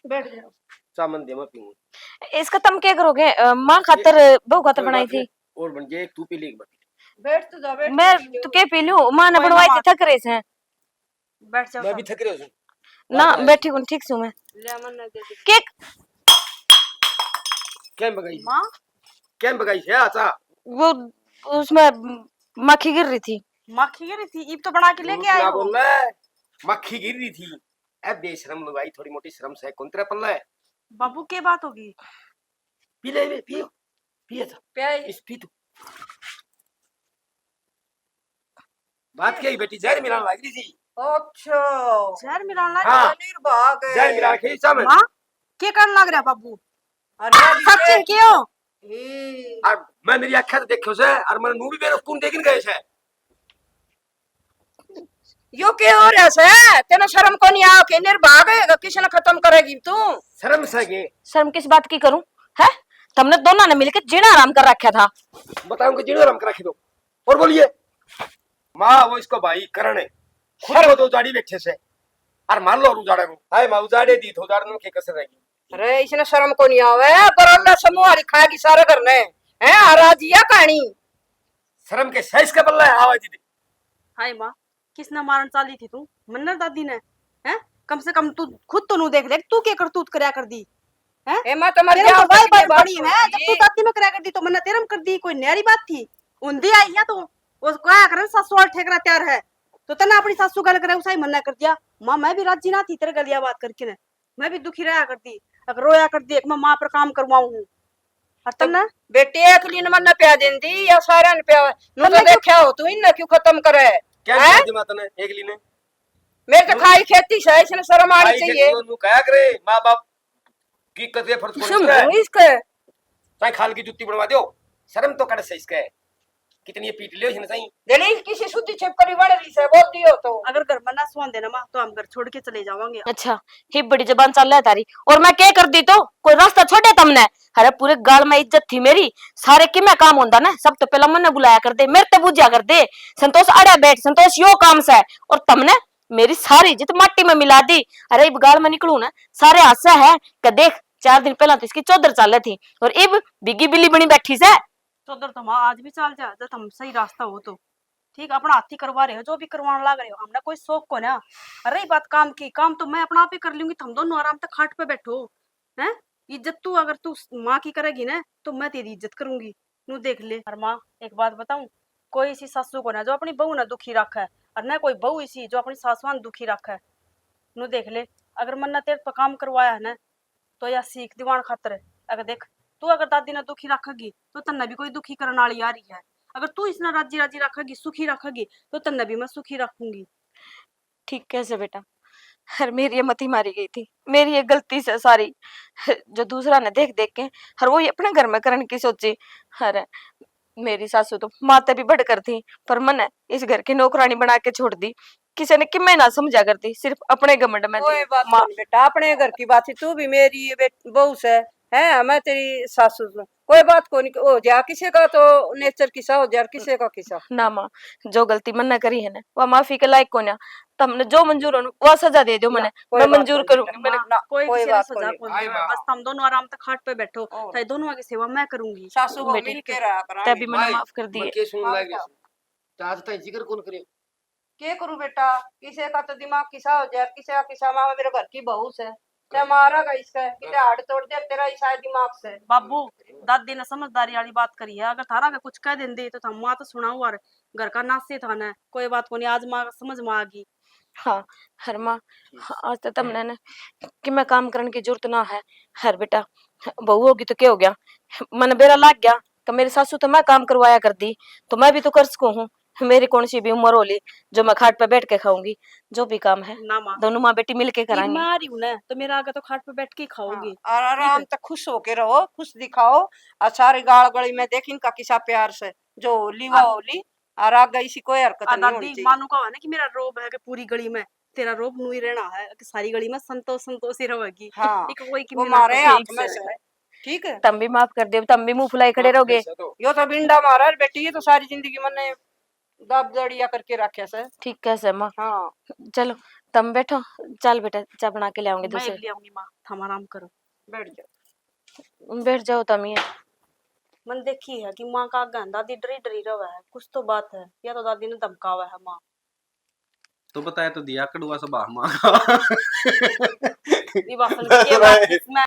बैठ जाओ। चा मन दे, मैं पीऊँ। इसका तम क्या करोगे? अ, माँ खातर, बहू खातर बनाई थी। और बन गया, एक तू पी ले, एक मैं पी लूँ। बैठ तो जा, बैठ मैं तो। तो के पी लूँ? माँ ने बनवाई थी, थक रहे से। बैठ जाओ मैं भी सब। थक रहे हूँ। ना, बात है। बैठी कौन, ठीक से हूँ मैं। ले, मन ना दे दे। केक। क्या बगाई? माँ? क्या बगाई है? अच्छा। वो, उसमें माखी गिर रही थी। माखी गिर रही थी? इब तो बना के लेके आए हो। बोल रहा है, माखी गिर रही थी। ए, बेशरम लुगाई, थोड़ी मोटी शर्म से कौन तेरा पल्ला है? बाबू, के बात होगी? पी ले, पी, पी, पी, अच्छा। प्याई। इस पी तू। बात क्या ही बेटी, जहर मिलाने लग रही थी। अच्छा। जहर मिलाने लग हाँ। रही? पनीर भाग है। जहर मिला के चावल। माँ, के करने लग रहा बाबू? अरे, सच्ची क्यों? हे। अब मैं मेरी आंखें से देखो से, और मैंने नू भी बेवकूफ देखन गए से। यो के हो रहा से? तेने शर्म को नहीं आओ के निर्भाग है, किसी ने खत्म करेगी तू? शर्म से के? शर्म किस बात की करूं? है, तुमने दोनों ने मिलके जीना हराम कर रखा था। बताऊं कि जीना हराम कर रखी तो। और बोलिए, माँ, वो इसको भाई करण है, खुद शर्म। वो तो उजाड़ी बैठे से, और मार लो और उजाड़ा को। हाय माँ, उजाड़े दी तो उजाड़ने की कसर रहेगी। अरे, इसने शर्म को नहीं आवे, बरोला समूह वाली खाएगी सारे घर ने। हैं, हरा जिया कहानी। शर्म के साइज का बल्ला है, आवाज दे। हाय माँ, किसने मारन चाली थी तू? मन्नर दादी ने? हैं? कम से कम तू खुद तो नू देख ले, तू के करतूत करया कर दी? हैं? ए माँ, तो मर तेरे जाओ, तो भाई कितनी बात बात बड़ी है, जब तू दादी में करया कर दी तो मन्ने तेरे में कर दी, कोई न्यारी बात थी? उंदी आई है तो उसको क्या करे, ससुराल ठेकरा तैयार है, तो तन्ने अपनी सासू गल करे, उसाई मन्ने कर दिया। माँ, मैं भी राजी ना थी तेरे गलिया बात करके ने, मैं भी दुखी रहा करती, अगर रोया करती, एक मैं माँ पर काम करवाऊं हूँ। और तब ना बेटी एकली ने मन्ने प्या देंदी या सारा ने प्या? नू तो देखा हो तू, इन्ना क्यों खत्म करे? क्या हैं? दिया दिमाग तने एकली ने? मेरे तो खाई खेती से, इसने शर्म आनी चाहिए। नू कहा करे, माँ बाप की कदे फर्ज को इसके। चाहे खाल की जुत्ती बनवा दो, शर्म तो कड़ से इसके। कितनी ये पीट लियो इसने सही। जड़ी किसी सुद्धी छिपकली बन रही से, बोलती हो तो। अगर घर में ना सुहान देना माँ, तो हम घर छोड़ के चले जावांगे। अच्छा, ही बड़ी जबान चल रहा है थारी। और मैं क्या कर दी तो? कोई रास्ता छोड़े तमने? अरे, पूरे गाल में इज्जत थी मेरी, सारे किमे काम होंदा ना, सब तो पहला मन्ने बुलाया कर दे, मेरे ते बुझा कर दे। संतोष, अड़े बैठ संतोष, यो काम से। और तमने मेरी सारी इज्जत माटी में मिला दी। अरे, इब गाल में निकलू ना, सारे हासे है कि देख, चार दिन पहला तो इसकी चौधर चाले थी और इब बिगी बिल्ली बनी बैठी से। चौधर तो माँ आज भी चाल जा, जब हम सही रास्ता हो तो। ठीक, अपना हाथी करवा रहे हो, जो भी करवाने लाग रहे हो, हमने कोई शौक को ना। अरे, रही बात काम की, काम तो मैं अपना आप ही कर लूंगी, तुम दोनों आराम से खाट पे बैठो। हैं? इज्जत तू, अगर तू माँ की करेगी ना, तो मैं तेरी इज्जत करूंगी। नू देख ले। और माँ, एक बात बताऊं, कोई इसी सासू को ना जो अपनी बहू ना दुखी रखे, और ना कोई बहू इसी जो अपनी सासुआं दुखी रखे। नू देख ले, अगर मन्ने तेरे पे काम करवाया है ना, तो या सीख दीवान खातर है। अगर देख, तू अगर दादी ने दुखी रखेगी, तो तन्ने भी कोई दुखी करने वाली आ रही है। अगर तू इसने राजी राजी रखेगी, सुखी रखेगी, तो तन्ने भी मैं सुखी रखूंगी। ठीक कैसे बेटा, हर मेरी ये मती मारी गई थी, मेरी ये गलती से सारी, जो दूसरा ने देख देख के हर वो ही अपने घर में करण की सोची। हर मेरी सासू तो माँ ते भी बढ़कर थी, पर मन्ने इस घर की नौकरानी बना के छोड़ दी। किसी ने किम्मे ना समझा करती, सिर्फ अपने घमंड में थी। कोई बात माँ। कोनी बेटा, अपने घर की बात थी, तू भी मेरी ये बेट-, बहू से, है, मैं तेरी सासू सूं। कोई बात कोनी, हो जा, किसी का तो नेचर किसा हो जा, किसी का किसा। ना माँ, जो गलती मन्ने करी है ना, वह माफी के लायक कोन्या। तमने जो मंजूर हो, वह सजा दे दो मन्ने, मैं मंजूर करूंगी। ना, कोई किसी ने सजा कोनी। बस तुम दोनों आराम तक खाट पे बैठो, और ताई दोनों की सेवा मैं करूंगी। सासू बहू मिल के रहा करांगे। तभी मन्ने माफ कर दिए। के सुन लागे। ज्यादा ताई जिक्र कौन करे? के करूं बेटा, किसी का तो दिमाग किसा हो जाए, किसी का किसा। माँ मेरे घर की बहू से, ते मारेगा इसके, किते हाड़ तोड़ दे तेरा इसा दिमाग से। बाबू, दादी ने समझदारी वाली बात करी है, अगर थारा के कुछ कह देंदे तो था माँ तो सुनाऊ और घर का नाश ही था ना। कोई बात कोनी, आज माँ समझ में आ गई। हाँ, हर माँ, आज तो तमने ने कि मैं काम करने की जरूरत ना है। हर बेटा, बहू होगी तो क्या हो गया, मन बेरा लाग गया कि मेरी सासू तो मैं काम करवाया कर दी, तो मैं भी तो कर सकूं हूँ। मेरी कौन सी भी उम्र हो ली जो मैं खाट पे बैठ के खाऊंगी? जो भी काम है ना माँ, दोनों माँ बेटी मिलके ये करांगे। माँ रही हूँ ना, तो मेरा आगे तो खाट पे बैठ के ही खाओगी। हाँ, और आराम से खुश होके रहो, खुश दिखाओ। और सारी गाल गली में देख इनका किसा प्यार से जो होली वा होली, और आगे इसी कोई हरकत आ नहीं होनी दादी, चाहिए। मानू का हुआ ना कि मेरा रोब है कि पूरी गली में तेरा रोब नू ही रहना है कि सारी गली में संतोष संतोष ही रहेगी। हाँ, एक कोई कि वो मिला मारे तो हाथ में से। ठीक है। तम भी माफ कर दो, तम भी मुंह फुलाए खड़े रहोगे। यो तो बिंडा मारा है बेटी, ये तो सारी जिंदगी मन्ने दाब दड़िया करके रखे से। ठीक है से माँ। हाँ। चलो, तम बैठो, चल बेटा, चाय बना के ले आऊंगी मैं दूसरे। ले आऊंगी माँ, थम आराम करो। बैठ जाओ। बैठ जाओ तम ही। मन देखी है कि माँ का आगे दादी डरी डरी रहे है, कुछ तो बात है, या तो दादी ने धमकावा है माँ। तो बताया तो दिया कड़वा स्वभाव माँ का। ये बात सुन के ये बात इसमें